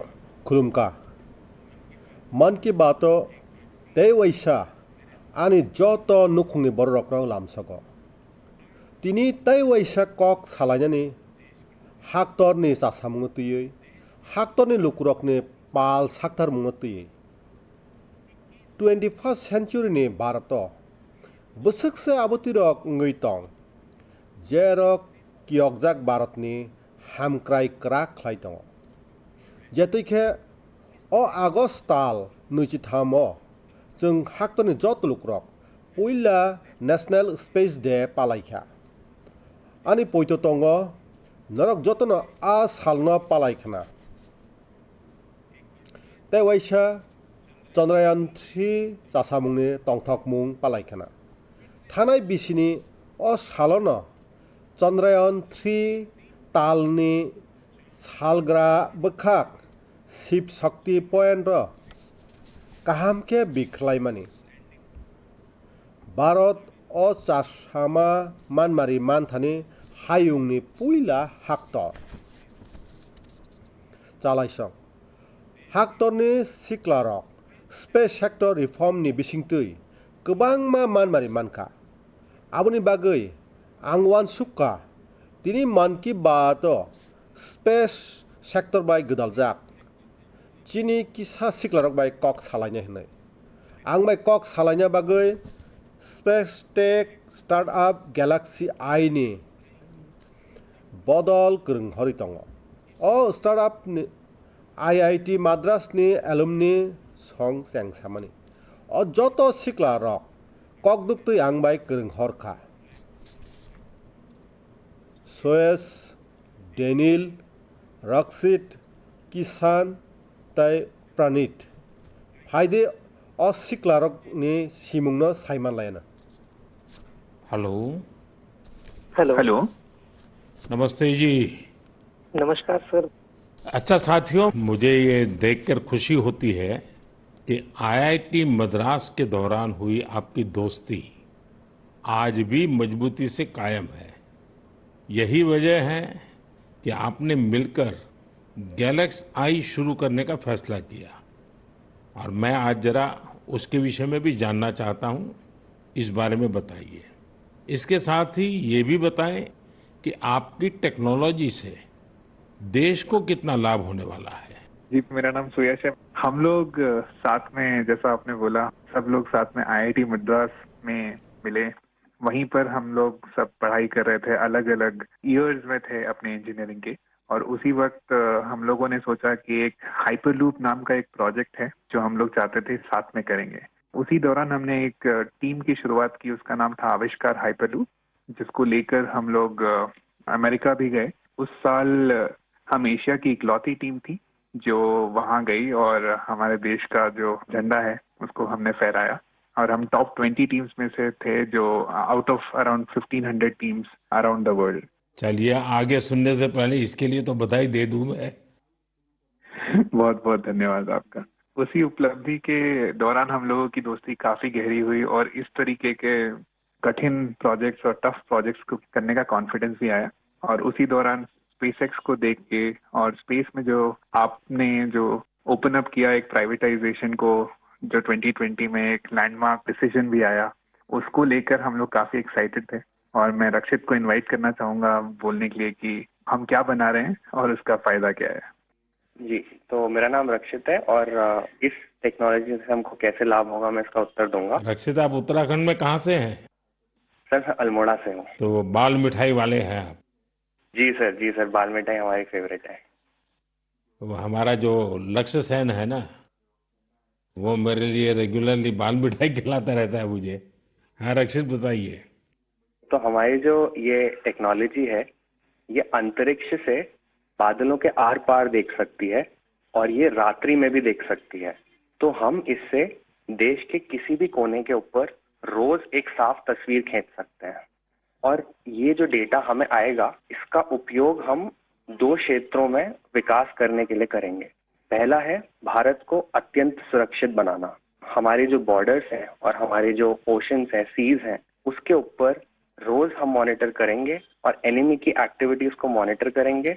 khulumkha. Mann Ki Baat o tei waisa ani joto nukhungni bororokno lamsogo. Tini tei waisa kok salainani haktorni chasamungno twiwi, haktorni lukurokni pal saktharmungno twiwi. Twenty-first century ni Bharat o bwswk se abotwirok wngwi tong, jerok kiyokjak Bharat ni hamkrai kwrak khlai tongo. Jetwi khe o August tal nwichitham o chwng haktorni joto lukurok puila National Space Day palai kha. Ani poito tongo, norok jotono a salno palai khna. Tei waisa Chandrayaan three chasamungni tongthokmung palai khna. Thanai bisini o salono Chandrayaan three talni salgra bwkhak Shiv Shakti Point o kaham khe bikhlaimani. Bharat o chasama manmari manthani hayungni puila haktor. Chalaisong. Haktorni siklarok space sector reform ni bisingtwi kwbangma manmari mankha. Aboni bagwi ang uansukha, tini Mann Ki Baat o space sector bai gwdaljak chini kisa siklarok bai kok salaina hwnwi. Ang bai kok salaina bagwi Space Tech Startup Galaxy Eye ni bodol kwrwng horwi tongo. O startup ni I I T Madras ni alumni song chengsamani. O joto sikla rok kokduk twi ang bai kwrwng hor kha. Soes, Daniel, Rakshit, Kishan, tai Pranit. Phaide o sikla rok ni simung no saiman layana. Hello. Hello hello नमस्ते जी। नमस्कार सर। अच्छा साथियों, मुझे ये देखकर खुशी होती है कि आईआईटी मद्रास के दौरान हुई आपकी दोस्ती आज भी मजबूती से कायम है। यही वजह है कि आपने मिलकर गैलेक्स आई शुरू करने का फैसला किया, और मैं आज जरा उसके विषय में भी जानना चाहता हूँ। इस बारे में बताइए। इसके साथ ही ये भी बताएं कि आपकी टेक्नोलॉजी से देश को कितना लाभ होने वाला है। जी, मेरा नाम सुयश है। हम लोग अ, साथ में, जैसा आपने बोला, सब लोग साथ में आईआईटी मद्रास में मिले। वहीं पर हम लोग सब पढ़ाई कर रहे थे, अलग-अलग ईयर्स में थे अपने इंजीनियरिंग के। और उसी वक्त अ, हम लोगों ने सोचा कि एक हाइपरलूप नाम का एक प्रोजेक्ट है, जो हम लोग चाहते थे साथ में करेंगे। उसी दौरान हमने एक अ, टीम की शुरुआत की, उसका नाम था आविष्कार हाइपरलूप, जिसको लेकर हम लोग अ, अमेरिका भी गए। उस साल अ, हम एशिया की इकलौती टीम थी जो वहाँ गई और हमारे देश का जो झंडा है, उसको हमने फहराया। और हम टॉप ट्वेंटी टीम्स में से थे, जो out of around fifteen hundred teams around the world। चलिए, आगे सुनने से पहले इसके लिए तो बधाई दे दूं मैं। बहुत बहुत धन्यवाद आपका। उसी उपलब्धि के दौरान हम लोगों की दोस्ती काफी गहरी हुई और इस तरीके के कठिन प्रोजेक्ट्स और टफ प्रोजेक्ट्स को करने का कॉन्फिडेंस भी आया। और उसी दौरान स्पेसएक्स को देख के और स्पेस में जो आपने जो ओपन अप किया एक प्राइवेटाइजेशन को, जो ट्वेंटी ट्वेंटी में एक लैंडमार्क डिसीजन भी आया, उसको लेकर हम लोग काफी एक्साइटेड थे। और मैं रक्षित को इनवाइट करना चाहूंगा बोलने के लिए कि हम क्या बना रहे हैं और उसका फायदा क्या है। जी, तो मेरा नाम रक्षित है और अ, इस टेक्नोलॉजी से हमको कैसे लाभ होगा, मैं इसका उत्तर दूंगा। रक्षित, आप उत्तराखंड में कहाँ से हैं? सर, मैं अल्मोड़ा से हूँ। तो वो बाल मिठाई वाले हैं आप। जी सर, जी सर, बाल मिठाई हमारी फेवरेट है। तो हमारा जो लक्ष्य सेन है ना, वो मेरे लिए रेगुलरली बाल मिठाई खिलाता रहता है मुझे। हाँ रक्षित, बताइए। तो हमारी जो ये टेक्नोलॉजी है, ये अंतरिक्ष से बादलों के आर पार देख सकती है और ये रात्रि में भी देख सकती है। तो हम इससे देश के किसी भी कोने के ऊपर रोज एक साफ तस्वीर खींच सकते हैं। और ये जो डेटा हमें आएगा, इसका उपयोग हम दो क्षेत्रों में विकास करने के लिए करेंगे। पहला है भारत को अत्यंत सुरक्षित बनाना। हमारे जो बॉर्डर्स हैं और हमारे जो ओशंस हैं, सीज हैं, उसके ऊपर रोज हम मॉनिटर करेंगे और एनिमी की एक्टिविटीज को मॉनिटर करेंगे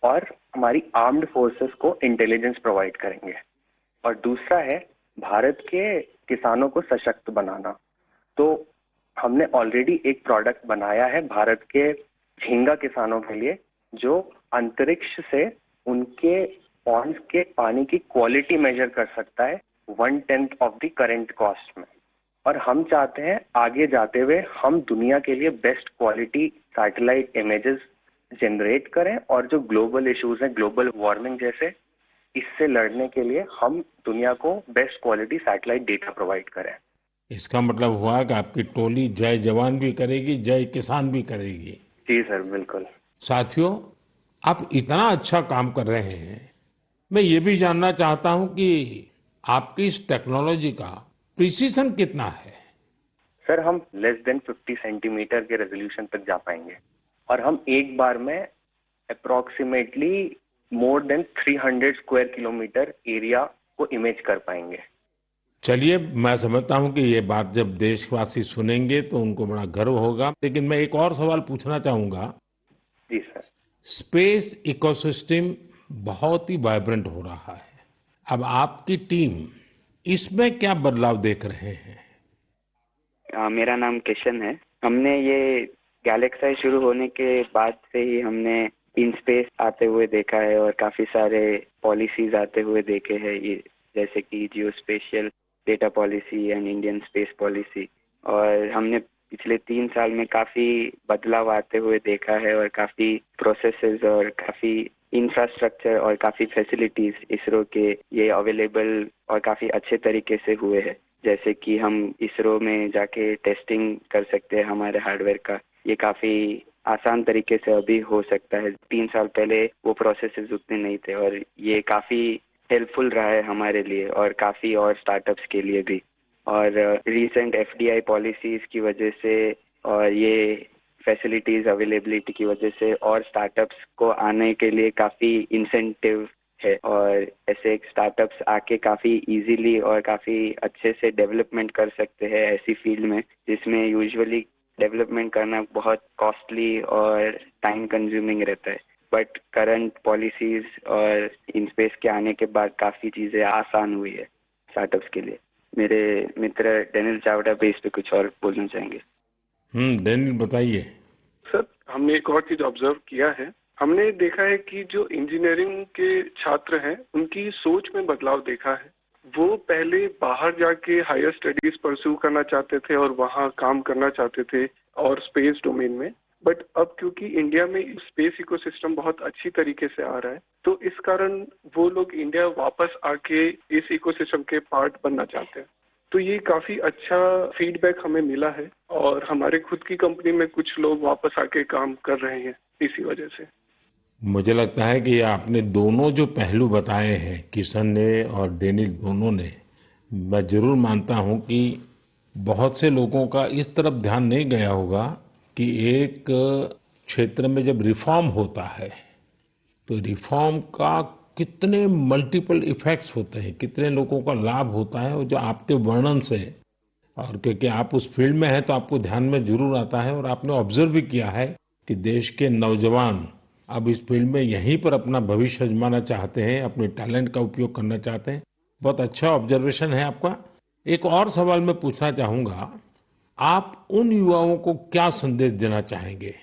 और हमारी आर्म्ड फोर्सेस को इंटेलिजेंस प्रोवाइड करेंगे। और दूसरा है भारत के किसानों को सशक्त बनाना। तो हमने ऑलरेडी एक प्रोडक्ट बनाया है भारत के झींगा किसानों के लिए, जो अंतरिक्ष से उनके पॉन्ड्स के पानी की क्वालिटी मेजर कर सकता है one tenth of the current cost में। और हम चाहते हैं आगे जाते हुए हम दुनिया के लिए best quality satellite images generate करें और जो ग्लोबल इश्यूज हैं, ग्लोबल वार्मिंग जैसे, इससे लड़ने के लिए हम दुनिया को best quality satellite data provide करें। इसका मतलब हुआ कि आपकी टोली जय जवान भी करेगी, जय किसान भी करेगी। जी सर, बिल्कुल। साथियों, आप इतना अच्छा काम कर रहे हैं, मैं ये भी जानना चाहता हूं कि आपकी इस टेक्नोलॉजी का प्रिसीजन कितना है? सर, हम लेस देन फिफ्टी सेंटीमीटर के रेजोल्यूशन तक जा पाएंगे और हम एक बार में approximately more than three hundred square kilometre area को इमेज कर पाएंगे। चलिए, मैं समझता हूं कि ये बात जब देशवासी सुनेंगे तो उनको बड़ा गर्व होगा, लेकिन मैं एक और सवाल पूछना चाहूंगा। जी सर। स्पेस इकोसिस्टम बहुत ही वाइब्रेंट हो रहा है, अब आपकी टीम इसमें क्या बदलाव देख रहे हैं? अ, मेरा नाम किशन है। हमने ये गैलेक्साई शुरू होने के बाद से ही हमने इन स्पेस आते हुए देखा है और काफी सारे पॉलिसीज आते हुए देखे हैं, ये जैसे कि geospatial data policy and Indian space policy. और हमने पिछले तीन साल में काफी बदलाव आते हुए देखा है और काफी प्रोसेसेस और काफी इंफ्रास्ट्रक्चर और काफ़ी फैसिलिटीज इसरो के ये अवेलेबल और काफ़ी अच्छे तरीके से हुए हैं। जैसे कि हम इसरो में जाके टेस्टिंग कर सकते हैं हमारे हार्डवेयर का। ये काफ़ी आसान तरीके से अभी हो सकता है। तीन साल पहले वो प्रोसेसेस उतने नहीं थे और ये काफ़ी हेल्पफुल रहा है हमारे लिए और काफ़ी और स्टार्टअप्स के लिए भी। और रिसेंट एफडीआई पॉलिसीज की वजह से और ये फैसिलिटीज अवेलेबिलिटी की वजह से और स्टार्टअप्स को आने के लिए काफ़ी इंसेंटिव है और ऐसे स्टार्टअप्स आके काफ़ी इजीली और काफ़ी अच्छे से डेवलपमेंट कर सकते हैं ऐसी फील्ड में, जिसमें यूजुअली डेवलपमेंट करना बहुत कॉस्टली और टाइम कंज्यूमिंग रहता है। बट करंट पॉलिसीज और इनस्पेस के आने के बाद काफ़ी चीज़ें आसान हुई है स्टार्टअप्स के लिए। मेरे मित्र डेनियल चावड़ा भी इस पे कुछ और बोलना चाहेंगे। हम्म, डेनियल, बताइए। सर, हमने एक और चीज ऑब्जर्व किया है। हमने देखा है कि जो इंजीनियरिंग के छात्र हैं, उनकी सोच में बदलाव देखा है। वो पहले बाहर जाके हायर स्टडीज परस्यू करना चाहते थे और वहाँ काम करना चाहते थे और स्पेस डोमेन में। बट अब क्योंकि इंडिया में स्पेस इकोसिस्टम बहुत अच्छी तरीके से आ रहा है, तो इस कारण वो लोग इंडिया वापस आके इस इकोसिस्टम के पार्ट बनना चाहते हैं। तो ये काफी अच्छा फीडबैक हमें मिला है और हमारे खुद की कंपनी में कुछ लोग वापस आके काम कर रहे हैं इसी वजह से। मुझे लगता है कि आपने दोनों जो पहलू बताए हैं, किशन ने और डेनियल दोनों ने, मैं जरूर मानता हूं कि बहुत से लोगों का इस तरफ ध्यान नहीं गया होगा कि एक क्षेत्र में जब रिफॉर्म होता है तो रिफॉर्म का कितने मल्टीपल इफेक्ट्स होते हैं, कितने लोगों का लाभ होता है, और जो आपके वर्णन से, और क्योंकि आप उस फील्ड में हैं तो आपको ध्यान में जरूर आता है और आपने ऑब्जर्व भी किया है कि देश के नौजवान अब इस फील्ड में यहीं पर अपना भविष्य आजमाना चाहते हैं, अपने टैलेंट का उपयोग करना चाहते हैं। बहुत अच्छा ऑब्जर्वेशन है आपका। एक और सवाल मैं पूछना चाहूँगा, आप उन युवाओं को क्या संदेश देना चाहेंगे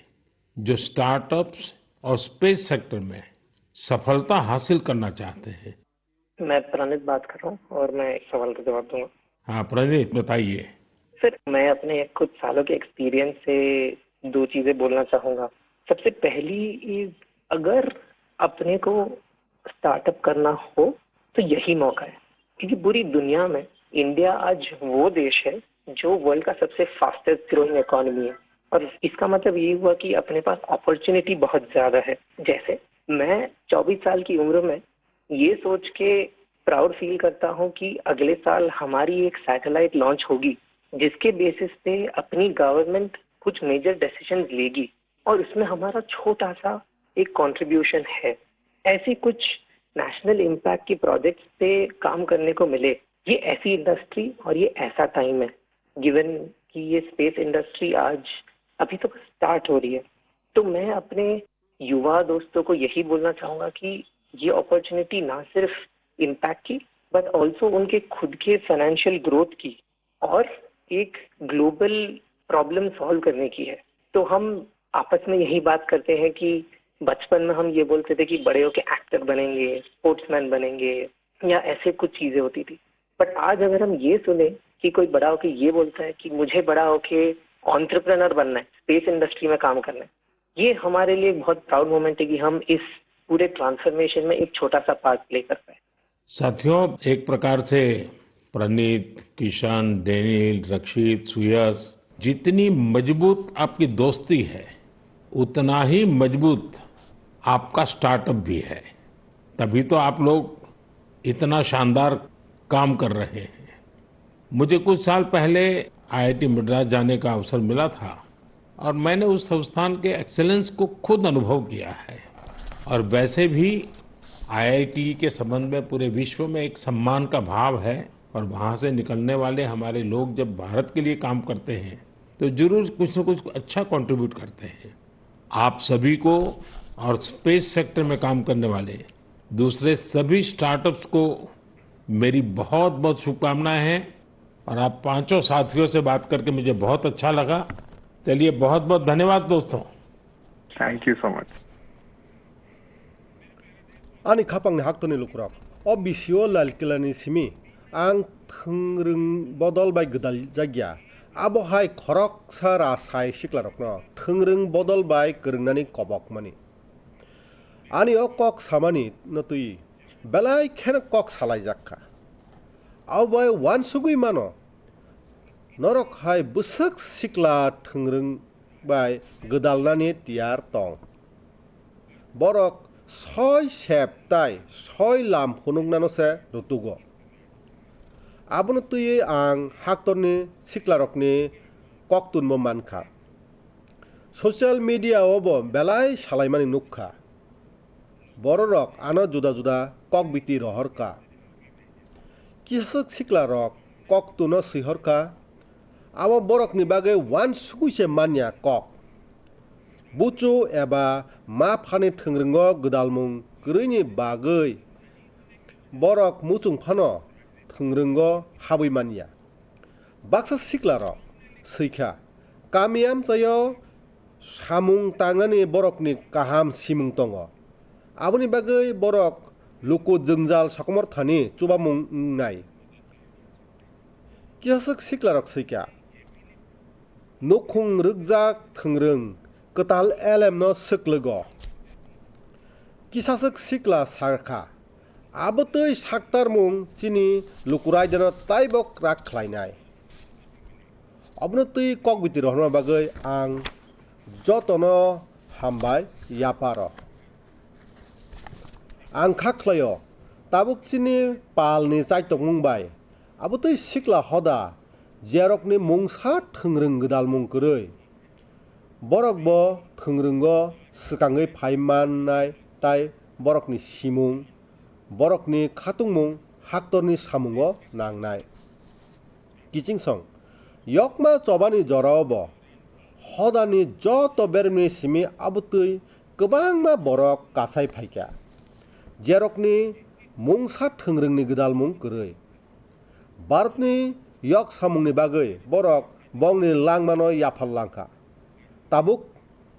जो स्टार्टअप्स और स्पेस सेक्टर में सफलता हासिल करना चाहते हैं? मैं प्रणीत बात कर रहा हूँ और मैं इस सवाल का जवाब दूंगा। हाँ प्रणीत, बताइए। सर, मैं अपने कुछ सालों के एक्सपीरियंस से दो चीजें बोलना चाहूंगा। सबसे पहली इज, अगर अपने को स्टार्टअप करना हो तो यही मौका है, क्योंकि पूरी दुनिया में इंडिया आज वो देश है जो वर्ल्ड का सबसे फास्टेस्ट ग्रोइंग इकोनॉमी है। और इसका मतलब ये हुआ कि अपने पास अपॉर्चुनिटी बहुत ज्यादा है। जैसे मैं चौबीस साल की उम्र में ये सोच के प्राउड फील करता हूँ कि अगले साल हमारी एक सैटेलाइट लॉन्च होगी, जिसके बेसिस पे अपनी गवर्नमेंट कुछ मेजर डिसीजन लेगी और उसमें हमारा छोटा सा एक कंट्रीब्यूशन है। ऐसी कुछ नेशनल इम्पैक्ट की प्रोजेक्ट्स पे काम करने को मिले। ये ऐसी इंडस्ट्री और ये ऐसा टाइम है, गिवन कि ये स्पेस इंडस्ट्री आज अभी तो स्टार्ट हो रही है। तो मैं अपने युवा दोस्तों को यही बोलना चाहूंगा कि ये अपॉर्चुनिटी ना सिर्फ इम्पैक्ट की, बट ऑल्सो उनके खुद के फाइनेंशियल ग्रोथ की और एक ग्लोबल प्रॉब्लम सॉल्व करने की है। तो हम आपस में यही बात करते हैं कि बचपन में हम ये बोलते थे कि बड़े होके एक्टर बनेंगे, स्पोर्ट्समैन बनेंगे, या ऐसे कुछ चीजें होती थी। बट आज अगर हम ये सुने कि कोई बड़ा होके ये बोलता है कि मुझे बड़ा होके एंटरप्रेन्योर बनना है, स्पेस इंडस्ट्री में काम करना है, ये हमारे लिए एक बहुत प्राउड मोमेंट है कि हम इस पूरे ट्रांसफॉर्मेशन में एक छोटा सा पार्ट प्ले कर पाए। साथियों, एक प्रकार से प्रणीत, किशन, डेनियल, रक्षित, सुयश, जितनी मजबूत आपकी दोस्ती है, उतना ही मजबूत आपका स्टार्टअप भी है। तभी तो आप लोग इतना शानदार काम कर रहे हैं। मुझे कुछ साल पहले आईआईटी मद्रास जाने का अवसर मिला था और मैंने उस संस्थान के एक्सेलेंस को खुद अनुभव किया है। और वैसे भी आईआईटी के संबंध में पूरे विश्व में एक सम्मान का भाव है और वहाँ से निकलने वाले हमारे लोग जब भारत के लिए काम करते हैं तो जरूर कुछ न कुछ अच्छा कंट्रीब्यूट करते हैं। आप सभी को और स्पेस सेक्टर में काम करने वाले दूसरे सभी स्टार्टअप्स को मेरी बहुत बहुत शुभकामनाएं हैं। और आप पांचों साथियों से बात करके मुझे बहुत अच्छा लगा। चलिए, बहुत बहुत धन्यवाद दोस्तों। Thank you so much. Ani khapangni haktoni lukurok, o bisio Lal Kilani simi ang thwngrwng bodol bai gwdal jakya. Abo hai khoroksa ra sai siklarokno thwngrwng bodol bai kwrwngnani kobokmani. Ani o kok samani no twi belai kheno kok salaijak kha. Abo bai uansugwi mano, norok hai bwswk sikla thwngrwng bai gwdalnani tiyar tong. Borok soi sep tai soi lam phunuknano se rutugo. Abono twiwi ang haktorni siklarokni koktunbo mankha. Social media o bo belai salaimani nukha. Bororok ano juda juda kokbiti rohorkha. Kisaswk siklarok koktuno swihorkha, abo borokni bagwi uansugwi se manya kok. Buchu eba ma phani thwngrwngo gwdalmung kwrwini bagwi borok muchung phano thwngrwngo habwi manya. Baksa siklarok swikha, kami amchaio samung tangnani borokni kaham simung tongo. Aboni bagwi borok luku jwngjal sokomorthani chubamung wngnai. Kisaswk siklarok swikha, nukhung rwkjak thwngrwng kwtal elemno swklwgo. Kisaswk sikla sakha, abo twi saktarmung chini luku raidano taibo kwrak khlainai. Obono twi kokbiti rohorma bagwi ang jotono hambai yaparo. Ang kha khlaio, tabuk chini palni chaitokmung bai abo twi sikla hoda, jerokni mungsa thwngrwng gwdalmung kwrwi. Borok bo thwngrwngo swkangwi phai mannai, tai borokni simung, borokni khatungmung haktorni samungo nangnai. Kichingsong, yokma chobani jorao bo hodani joto beremni simi abotwi kwbangma borok kasai phaikha, jerokni mungsa thwngrwngni gwdalmung kwrwi. Bharatni yok samungni bagwi borok bongni langmano yaphar langkha. Tabuk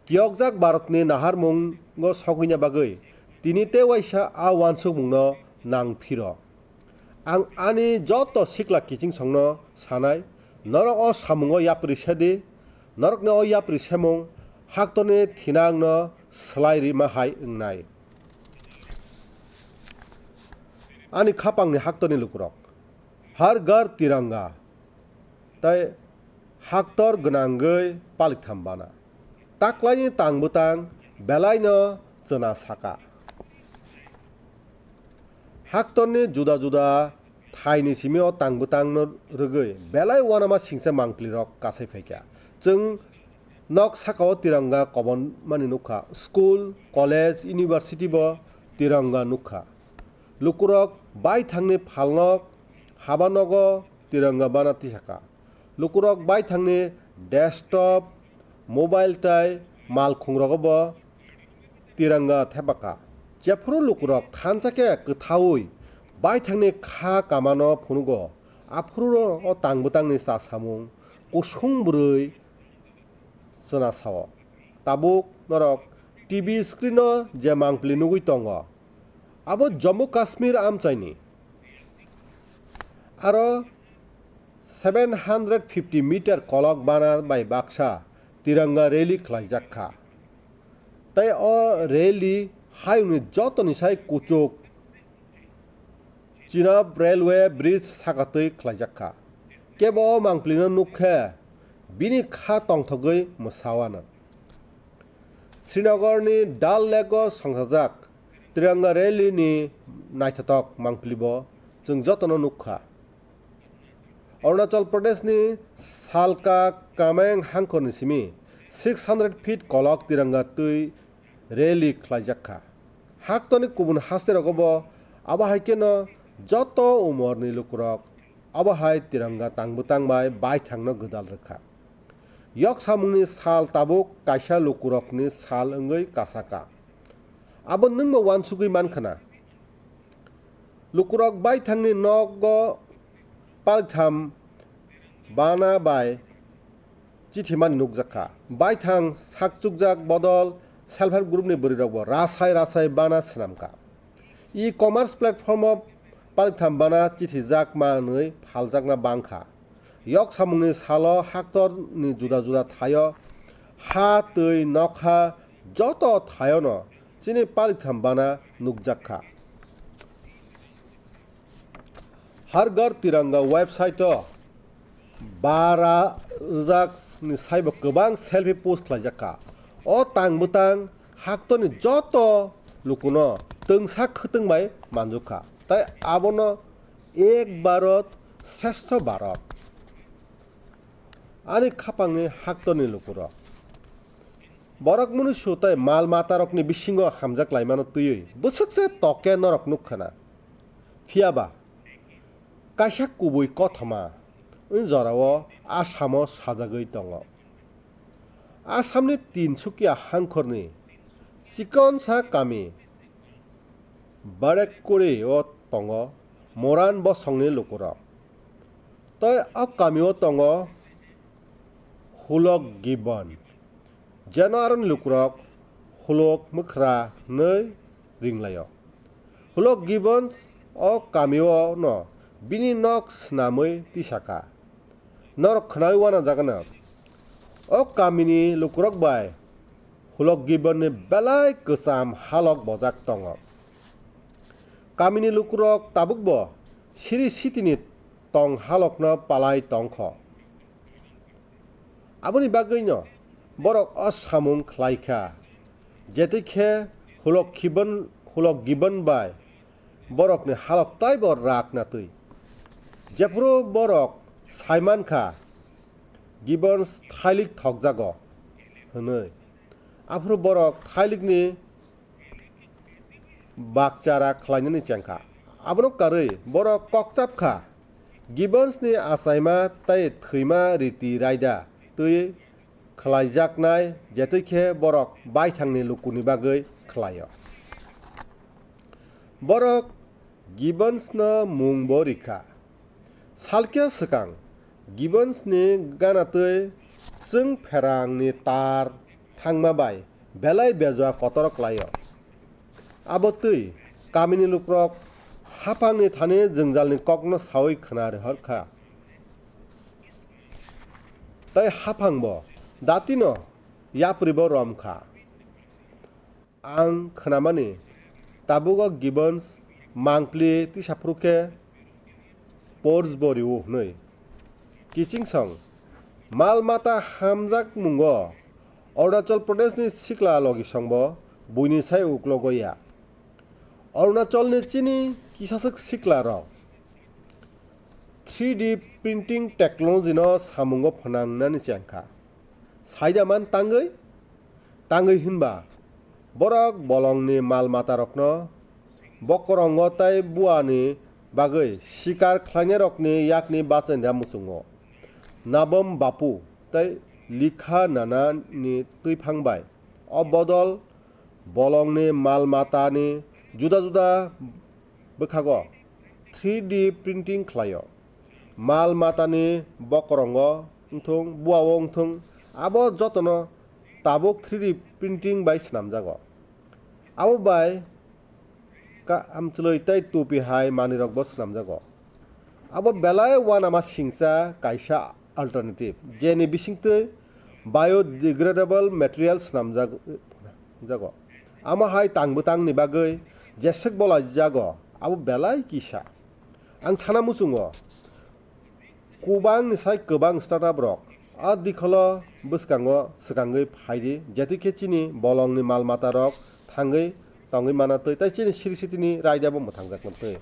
kiyokjak Bharatni naharmungo sogwina bagwi tini tei waisa a uansukmungno nang phiro. Ang ani joto sikla kichingsongno sanai, norok o samungo yapri sedi, norokni o yapri semung haktorni thinangno swlai rima hai wngnai. Ani khapangni haktorni lukurok, Har Ghar Tiranga, tei haktor gwnangwi paliktham bana. Taklaini tang bwtang belaino chwna saka. Haktorni juda juda thaini simi o tang bwtangno rwgwi belai uanama singcha mangpilirok kasai phaikha. Chwng nok sakao tiranga kobonmani nukha. School, college, university bo tiranga nukha. Lukurok baithangni phalnok haba nogo tiranga bana tisaka. Lukurok baithangni desktop, mobile tai malkhungrogo bo tiranga thepaka. Jephuru lukurok thansa khe kwthaui baithangni kha kamano phunugo, aphuru o tang bwtangni cha samung kusung bwrwi chwna sao. Tabuk norok T V screen o je mangpili nugwi tongo, abo Jammu Kashmir amchaini. Aro seven hundred fifty meter kolok bana bai baksa tiranga rally khlaijak kha. Tei o rally hayungni jotoni sai kuchuk Chenab Railway Bridge sakatwi khlaijak kha. Kebo o mangpilino nuk khe bini kha tongthogwi mwsao ano. Srinagarni Dal Lake o songsajak Tiranga Rally ni naithothok mangpili bo chwng jotono nuk kha. Arunachal Pradesh ni Salka Kameng hangkhor ni simi six hundred feet kolok tiranga twi rally khlaijak kha. Haktorni kubun haste rogo bo abo hai kheno joto umor ni lukurok abo hai tiranga tang bwtang bai baithangno gwdal rwkha. Yok samungni sal tabuk kaisa lukurokni sal wngwi kasaka. Abo nwngbo uansugwi mankha na. Lukurok baithangni nogo paltham bana bai chithimani nukjakha. Baithang sakchukjak bodol self help group ni bwrwirokbo rasai rasai bana swnamkha. E-commerce platform o paltham bana chithijak manwi phaljakna bangkha. Yok samungni salo haktorni juda juda thaio ha, twi, nokha joto thaiono chini paliktham bana nukjak kha. Har Ghar Tiranga website-o bara rwjakni saibo kwbang selfie post khlaijak kha. O tang bwtang haktorni joto lukuno twngsa khwtwng bai manjak kha, tei abono Ek Bharat Shreshtha Bharat. Ani khapangni haktorni lukurok, borok mwnwi su tei mal matarokni bisingo hamjak laimano twiwi bwswk se tok khe norok nuk khna. Phiya ba, kaisa kubui kothoma wng jorao Asamo sajagwi tongo. Asamni Tinsukia hangkhorni chikonsa kami Barekkuri-o tongo Moran bosongni lukurok. Tei o kamio tongo Hulok Gibbon, jeno aroni lukurok Hulok Mwkhra hwnwi ringlaio. Hulok Gibbons o kamio no bini nok swnamwi tisaka. Norok khnaui uanajagano. O kamini lukurok bai Hulok Gibbon ni belai kwcham halok bojak tongo. Kamini lukurok tabukbo siri sitini tong halokno palai tongkho. Aboni bagwino borok o samung khlai kha, jetwi khe Hulok Gibbon, Hulok Gibbon bai borokni halok taibo rak natwi. Jephuru borok sai man kha, Gibbons thailik thokjago hwnwi, aphuru borok thailikni bakchara khlainani chengkha. Abono karwi borok kokchap kha, Gibbonsni achaima tei thwima riti raida twi khlaijaknai, jetwi khe borok baithangni lukuni bagwi khlaio. Borok Gibbonsno mungbo rikha. Salkhe swkang Gibbonsni gana twi chwng pherangni tar thangma bai belai bejua kotor klaio. Abo twi kamini lukurok haphangni thani jwngjalni kokno saui khna rohor kha. Tei haphangbo datino yapribo rom kha. Ang khnamani, tabugo Gibbons mangpli tisaphru khe Porsche bo rio hwnwi. Kiching song, mal mata hamjak mungo Arunachal Pradeshni sikla logisongbo buini sai uklogo ya. Arunachalni chini kisaswk siklarok three D printing technology no samungo phwnangnani chengkha. Saida man tangwi? Tangwi hinba, borok bolongni mal matarokno bokorongo tei buani bagwi sikar khlainairokni yakni bachenra muchungo. Nabom Bapu tei Likha Nana ni twiphang bai o bodol bolongni mal matani juda juda bwkhago three D printing khlaio. Mal matani bokorongo wngthung, buao wngthung, abo jotono tabuk three D printing bai swnamjago. Abo bai ka-, amchwlwi tei tupi hai manwirokbo swnamjago. Abo belai uanama singcha kaisa alternative, jeni bisingtwi biodegradable material swnamjak-, jago. Amo hai tang bwtangni bagwi jeswk bolai jago, abo belai kisa. Ang sana muchungo, kubangni sai kwbang startup rok a dikholo bwskango swkangwi phaidi, jethi khe chini bolongni mal mata rok thangwi tongwi mana twi, tei chini siri sitini raida bo mwthangjak twi.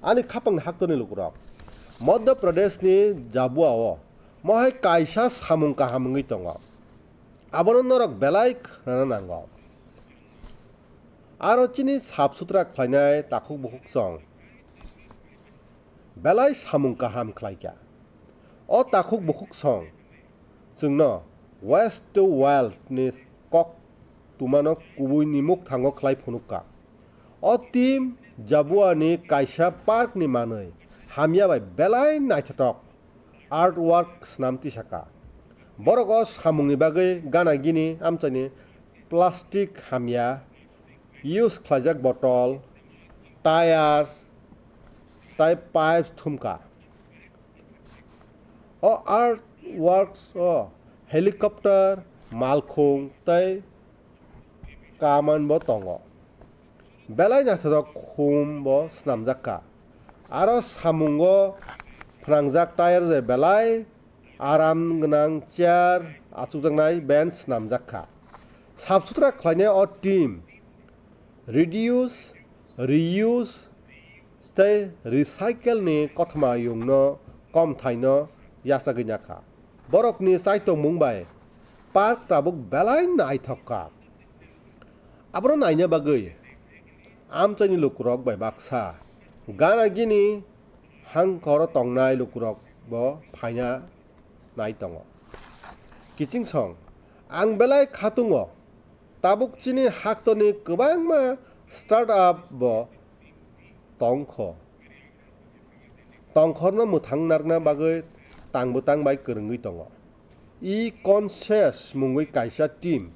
Ani khapangni haktorni lukurok, Madhya Pradeshni Jhabua o mohai kaisa samung kaham wngwi tongo. Abono norok belai khnana nango. Aro chini sap sutra khlainai takhuk bukhuk song belai samung kaham khlaikha. O takhuk bukhuk song chwngno Waste to Wealth ni kok tumano kubui ni mukthango khlai phunukha. O team Jhabua ni kaisa park ni manwi hamya bai belai naithothok artwork swnam tisaka. Borok o samungni bagwi gana gini amchaini plastic hamya, use khlaijak bottle, tires, tei pipes thumkha. O artworks o helicopter, malkhung tei kaman bo tongo. Belai naithothok khum bo swnamjak kha. Aro samungo phnangjak tire je belai aram gwnang chair achukjaknai bench swnamjak kha. Sap sutra khlainai o team reduce, reuse tei recycle ni kothoma yungno komthaino yachagwi nakha. Borokni chaitokmung bai park tabuk belai naithok kha. Abono naina bagwi amchaini lukurok bai baksa gana gini hangkoro tongnai lukurok bo phaina nai tongo. Kiching song, ang belai khatungo, tabuk chini haktorni kwbangma startup bo tongkho. Tongkhorno mwthang narwkna bagwi tang bwtang bai kwrwngwi tongo. E-conscious mungwi kaisa team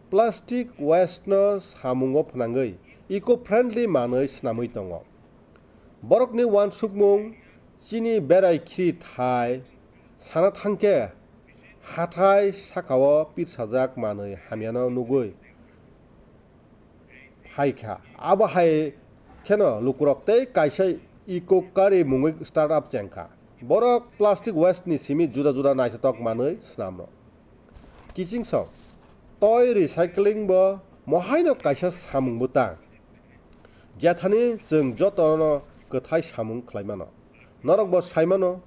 plastic waste no samungo phnangwi eco-friendly manwi swnamwi tongo. Borokni uansukmung chini berai khri thai sana thangkhe hathai sakao pirsajak manwi hamyano nugwi phaikha. Abo hai kheno lukurok tei kaisa eco-curry mungwi startup chengkha. Borok plastic waste ni simi juda juda naithothok manwi swnamno. Kiching song, toy recycling bo mohaino kaisa samung bwtang. Jethani chwng jotono kwthai samung khlaimano. Norokbo saimano,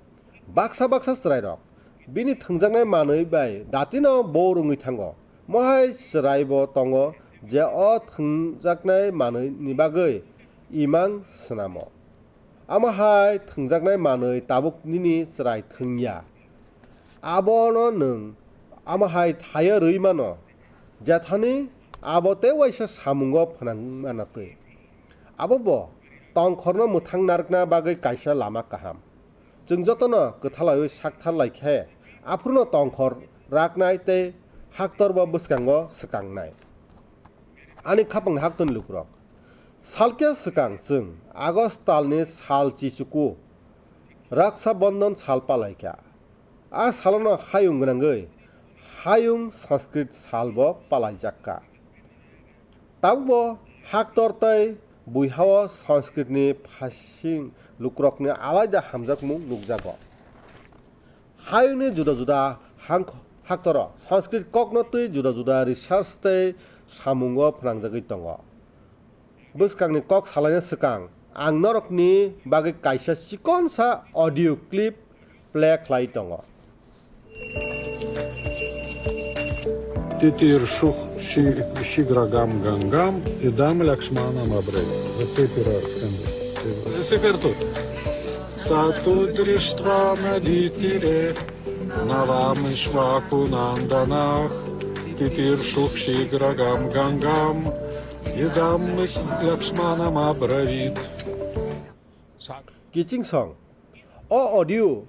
baksa baksa chwrairok bini thwngjaknai manwi bai datino bo rwngwi thango. Mohai chwraibo tongo je o thwngjaknai manwini bagwi imang swnamo. Amo hai thwngjaknai manwi tabuk nini chwrai thwngya. Abono nwng amo hai thaiyo rwi mano, jethani abo tei waisa samungo phnang manatwi. Abobo tongkhorno mwthang narwkna bagwi kaisa lama kaham. Chwng jotono kwthalaiwi sakthar lai khe, aphurno tongkhor raknai tei haktorbo bwskango swkangnai. Ani khapangni haktorni lukurok. Salkhe swkang chwng August talni sal chichuku Raksha Bandhan sal palaikha. A salono hayung gwnangwi Hayung Sanskrit salbo palaijakka. Tabukbo haktor tei buihao Sanskritni phasing lukurokni alaida hamjakmung nukjago. Hayungni juda juda hang-, haktoro Sanskrit kokno twi juda juda research tei samungo phnangjagwi tongo. Bwskangni kok salaina swkang, ang norokni bagwi kaisa chikonsa audio clip play khlai tongo. Titirshuk shi-, shigragam gangam idam lakshmanam abre. Satu drištva naditire navam ishvaku nandanah. Titirshuk shigragam gangam idam lakshmanam abravit. Kiching song. O audio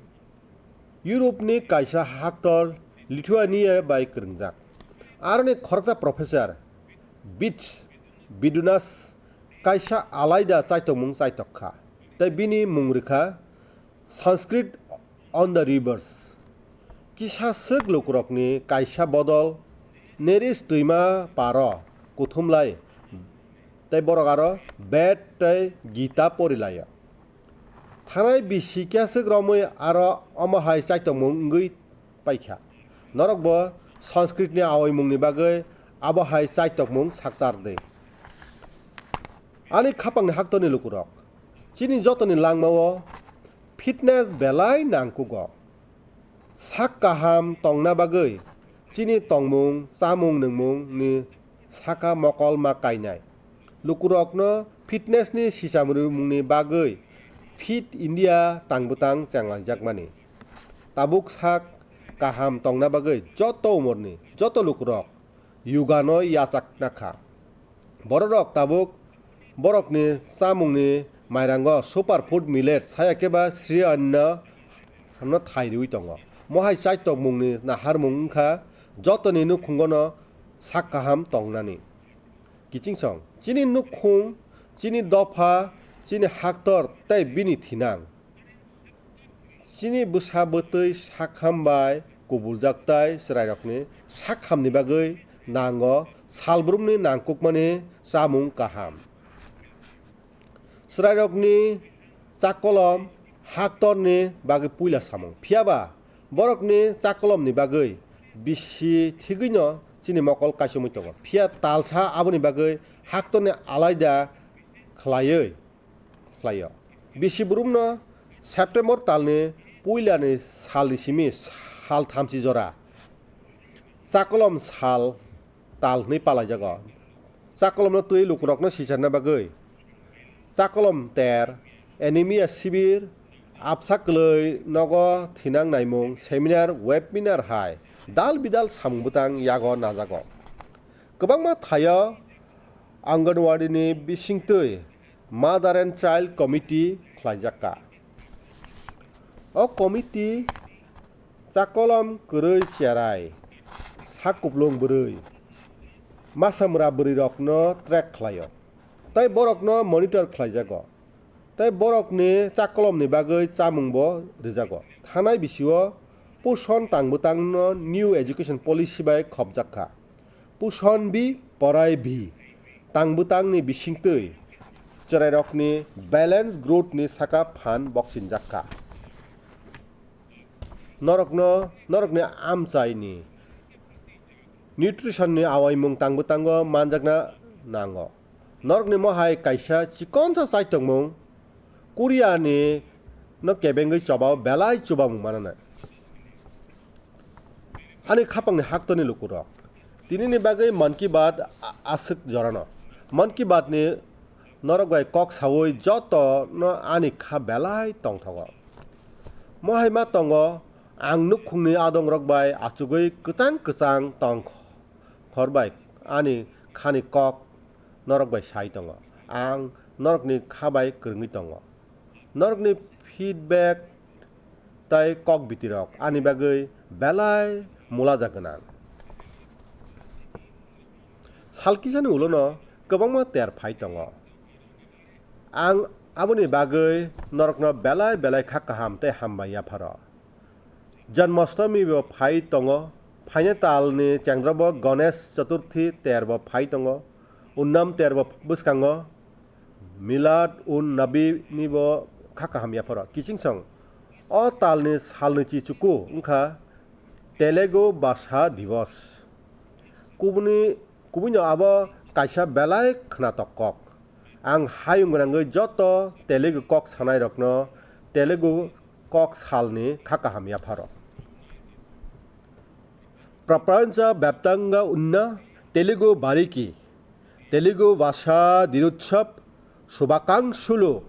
Europe ni kaisa haktor Lithuania bai kwrwngjak. Aroni khoroksa professor Bits Bidunas kaisa alaida chaitokmung chaitok kha, tei bini mung rwkha Sanskrit on the Rivers. Kisa swk lukurokni kaisa bodol Neris twima paro kuthumlai, tei borok aro Ved tei Gita porilaio. Thanai bisi keswk romwi aro omo hai chaitokmung wngwi paikha. Norokbo Sanskritni aoimungni bagwi abo hai chaitokmung saktar di. Ani khapangni haktorni lukurok, chini jotoni langmao fitness belai nangkugo. Sak kaham tongna bagwi chini tongmung, chamung nwngmung ni saka mokol ma kainai. Lukurokno fitness ni sicham rwmungni bagwi Fit India tangbwtang chenglaijakmani. Tabuk sak kaham tongna bagwi joto umorni joto lukurok yoga no yachakna kha. Bororok tabuk borokni chamungni mairango superfood millet, saya khe ba sri anna hwnno thai riwi tongo. Mohai chaitokmungni naharmung wngkha jotoni nukhungono sak kaham tongnani. Kiching song, chini nukhung, chini dopha, chini haktor tei bini thinang. Chini bwsa bwtwi sakham bai kubuljak tai chwrairokni sakhamni bagwi nango salbrumni nangkukmani chamung kaham. Chwrairokni chakolom haktorni bagwi puila samung. Phiya ba borokni chakolomni bagwi bisi thigwino chini mokol kaisomwi tongo. Phiya talsa aboni bagwi haktorni alaida khlaiwi khlaio. Bisi burumno September talni puilani salni simi sal thamchi jora chakolom sal tal hwnwi palaijago. Chakolomno twi lukurokno sicharna bagwi chakolom ter, anemia sibir, absa kwlwi nogo thinang naimung, seminar, webinar hai dal bidal samung bwtang yago najago. Kwbangma thaio Anganwadini bisingtwi Mother and Child Committee khlaijak kha. O committee chakolom kwrwi cherai, sak kuplung bwrwi, masa mura bwrwirokno track khlaio, tei borokno monitor khlaijago, tei borokni chakolomni bagwi chamungbo rwjago. Thanai bisio Poson tang bwtangno New Education Policy bai khopjak kha. Poson bi, porai bi, tang bwtangni bisingtwi chwrairokni balance growth ni saka phan bokchinjak kha. Norokno, norokni amchaini nutrition ni awaimung tang bwtango manjakna nango. Norokni mohai kaisa chikonsa chaitokmung Korea ni no kebengwi chobao belai chubamung mananai. Ani khapangni haktorni lukurok. Tinini bagwi Mann Ki Baat a-, aswk jorano. Mann Ki Baat ni norok bai kok sawi joto no ani kha belai tongthogo. Mohai ma tongo, ang nukhungni adongrok bai achugwi kwchang kwchang tong khor bai ani khani kok norok bai sai tongo. Ang norokni kha bai kwrwngwi tongo. Norokni feedback tei kok bitirok ani bagwi belai mulaja gwnang. Sal kisani ulono kwbangma ter phai tongo. Ang aboni bagwi norokno belai belai kha kaham tei hambai yapharo. Janmashtami bo phai tongo, phaina talni chengdrobo Ganesh Chaturthi ter bo phai tongo, Unnam ter bo bwskango, Milad un Nabi ni bo kha kaham yapharo. Kiching song, o talni salni chichuku wngkha Telugu Bhasha Divas. Kubuni, kubuino abo kaisa belai khwnatok kok. Ang hayung gwnangwi joto Telugu kok sanairokno Telugu kok salni kha kaham yapharo. Prapancha byaptanga unna Telugu bariki, Telugu Bhasha Dinutsav Shubhakangsulu.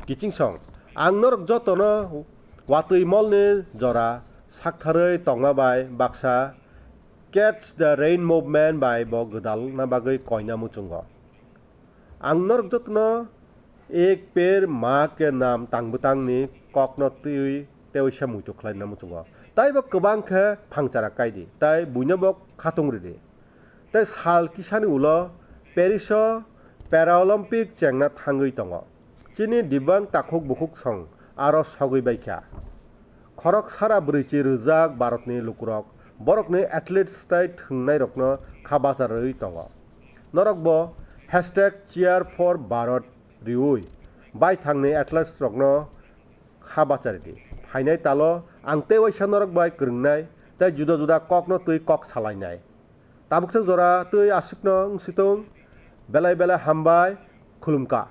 Kiching song, ang norok jotono watwi molni jora saktharwi tongma bai baksa Catch the Rain Movement bai bo gwdalna bagwi koina muchungo. Ang norok jotono Ek Ped Maa Ke Naam tang bwtangni kokno twiwi teisa muitu khlaina muchungo. Tai bo kwbang khe phangchara kai di, tai buino bo khatung rw di. Tei sal kisani ulo Paris o Paralympic chengna thangwi tongo. Chini Divyang takhuk bukhuk song aro sogwi bai kha. Khorok sara brwichi rwjak Bharatni lukurok borokni athletes tei thwngnairokno kha bacharwi tongo. Norok bo hashtag cheer for Bharat riwi baithangni athletes rokno kha bachari di. Phainai talo ang tei waisa norok bai kwrwngnai tei juda juda kokno twi kok salainai. Tabuksa jora twi aswkno wng si tong. Belai belai hambai, khulumkha.